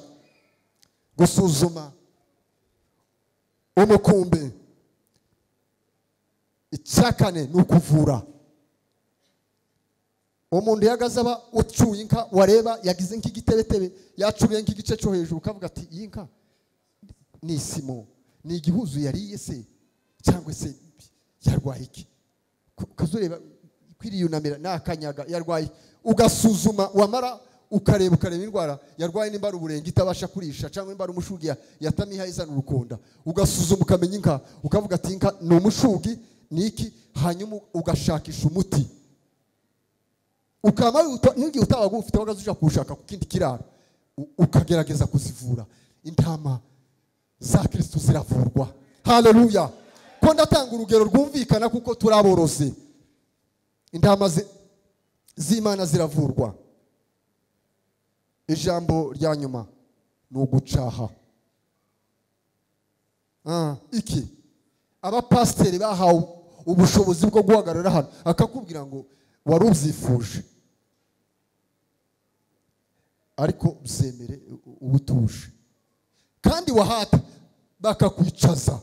[SPEAKER 1] gusuzuma umukumbi. Icyakane ni ukuvura. Umuntu yagaze aba ucuye inka, wareba yagize nk'igitebetebe, yacuye nk'igice cyo hejuru, ukavuga ati iyi nka ni isimo, ni igihuzu yariye se, cyangwa se yarwaye iki? Ukazureba kwiriyunamira n'akanyaga yarwaye, ugasuzuma. Wamara ukareba indwara yarwaye, nimba ari uburenge itabasha kurisha, cyangwa nimba ari umushugi yatamiha izana urukonda. Ugasuzuma ukamenya inka, ukavuga ati inka ni umushugi ni iki, hanyuma ugashakisha umuti. Ukama n'igihe utabaga ufite wagaze uja kuwushaka ku kindi kiraro, ukagerageza kuzivura. Intama za Kristo ziravurwa. Haleluya. Ko ndatanga urugero rwumvikana kuko turaborozi. Intama z'Imana ziravurwa. Ijambo rya nyuma ni ugucaha. Iki abapasiteri bahawe ubushobozi bwo guhagarara hano akakubwira ngo wari ubyifuje ariko byemere ubutuje, kandi wahata bakakwicaza.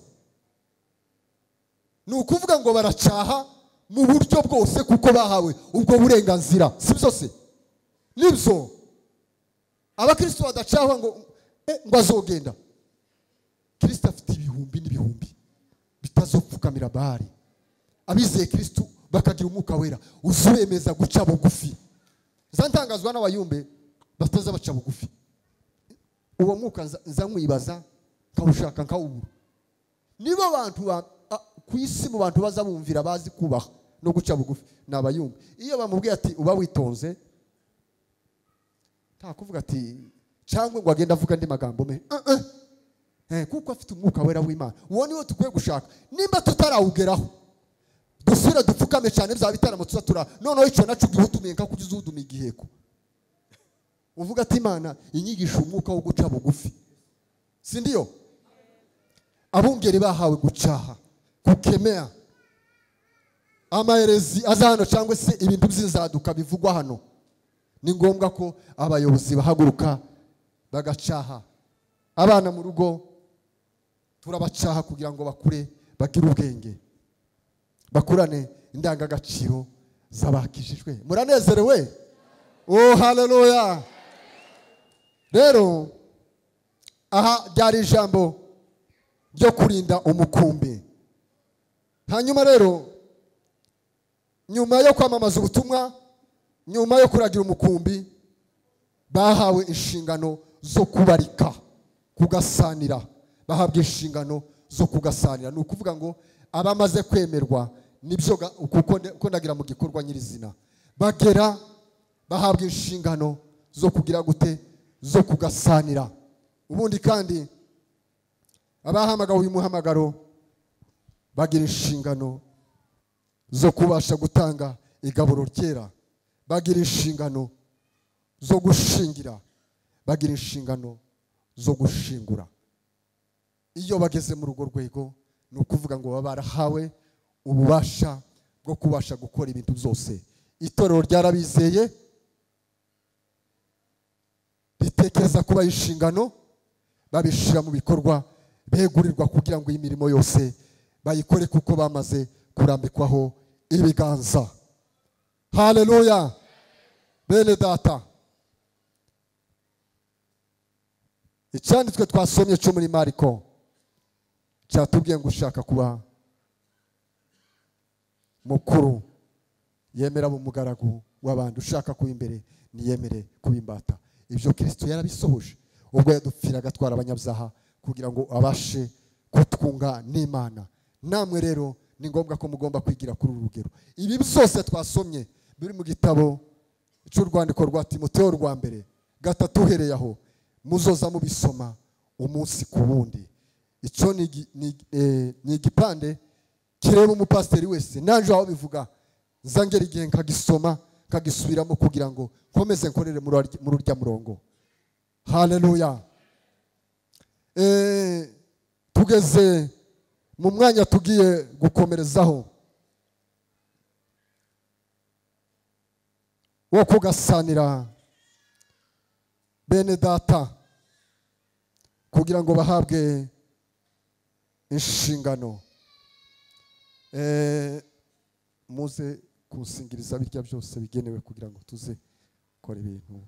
[SPEAKER 1] Ni ukuvuga ngo baracaha mu buryo bwose kuko bahawe ubwo burenganzira. Si byose nibyo. Abakristo badacaha ngo azogenda. Kristo afite ibihumbi n'ibihumbi bitazopfukamira Bahari. Abizeye Kristo bakagira umwuka wera uzubemeza guca bugufi. Zantangazwa n'abayumbe bataza baca bugufi. Uwo mwuka nza nkwibaza nkawushaka nkawubura. Nibo bantu ku isi mu bantu baza bumvira bazi kubaha no guca bugufi ni abayumbe. Iyo bamubwiye ati uba witonze, nta kuvuga ati cyangwa ngo agenda avuga andi magambo me. Kuko afite umwuka wera w'Imana. Uwo niwo tukwiye gushaka. Nimba tutarawugeraho dusubire dupfukame cyane bya bitaramo tuzatura. Noneho icyo naco gihudumiye nka kugize uhudumiye igiheko. Uvuga ati Imana inyigisha umwuka wo guca bugufi. Si ndio? Abungeri bahawe gucaha, kukemea amaherezi aza hano cyangwa se ibintu by'inzaduka bivugwa hano. Ni ngombwa ko abayobozi bahaguruka bagacaha. Abana mu rugo turabacaha kugira ngo bakure bagire ubwenge, bakurane indangagaciro z'abakijijwe. Muranezerewe? Oh, haleluya. Rero aha ryari ijambo ryo kurinda umukumbi. Hanyuma rero nyuma yo kwamamaza ubutumwa, nyuma yo kuragira umukumbi, bahawe inshingano zo kubarika, kugasanira. Bahabwa inshingano zo kugasanira. Ni ukuvuga ngo abamaze kwemerwa nibyo kuko ndagira mu gikorwa nyirizina, bagera bahabwa inshingano zo kugira gute, zo kugasanira. Ubundi kandi abahamagawe uyu muhamagaro bagira inshingano zo kubasha gutanga igaburo ryera, bagira inshingano zo gushingira, bagira inshingano zo gushingura. Iyo bageze muri urwo rwego ni ukuvuga ngo baba barahawe ububasha bwo kubasha gukora ibintu byose. Itorero ryarabizeye, ritekereza kuba inshingano, babishira mu bikorwa, begurirwa kugira ngo imirimo yose bayikore kuko bamaze kurambikwaho ibiganza. Haleluya. Bene data, icyanditswe twasomye cyo muri Mariko cyatubwiye ngo ushaka kuba mukuru yemera umugaragu w'abandi, ushaka kuba imbere niyemere kuba imbata. Ibyo Kristo yarabisohoje ubwo yadupfiraga atwara abanyabyaha kugira ngo abashe kutwunga n'Imana. Namwe rero ni ngombwa ko mugomba kwigira kuri uru rugero. Ibi byose twasomye biri mu gitabo cy'urwandiko rwa Timoteyo rwa mbere 3 uhereye aho, muzoza mubisoma umunsi ku wundi. Icyo ni igipande kireba umupasiteri wese. Nanje aho bivuga nzangera igihe nkagisoma nkagisubiramo kugira ngo nkomeze nkorere muri urya murongo. Haleluya. Tugeze mu mwanya tugiye gukomerezaho wo kugasanira bene data kugira ngo bahabwe inshingano. Muze kunsingiriza birya byose bigenewe kugira ngo tuze gukora ibintu.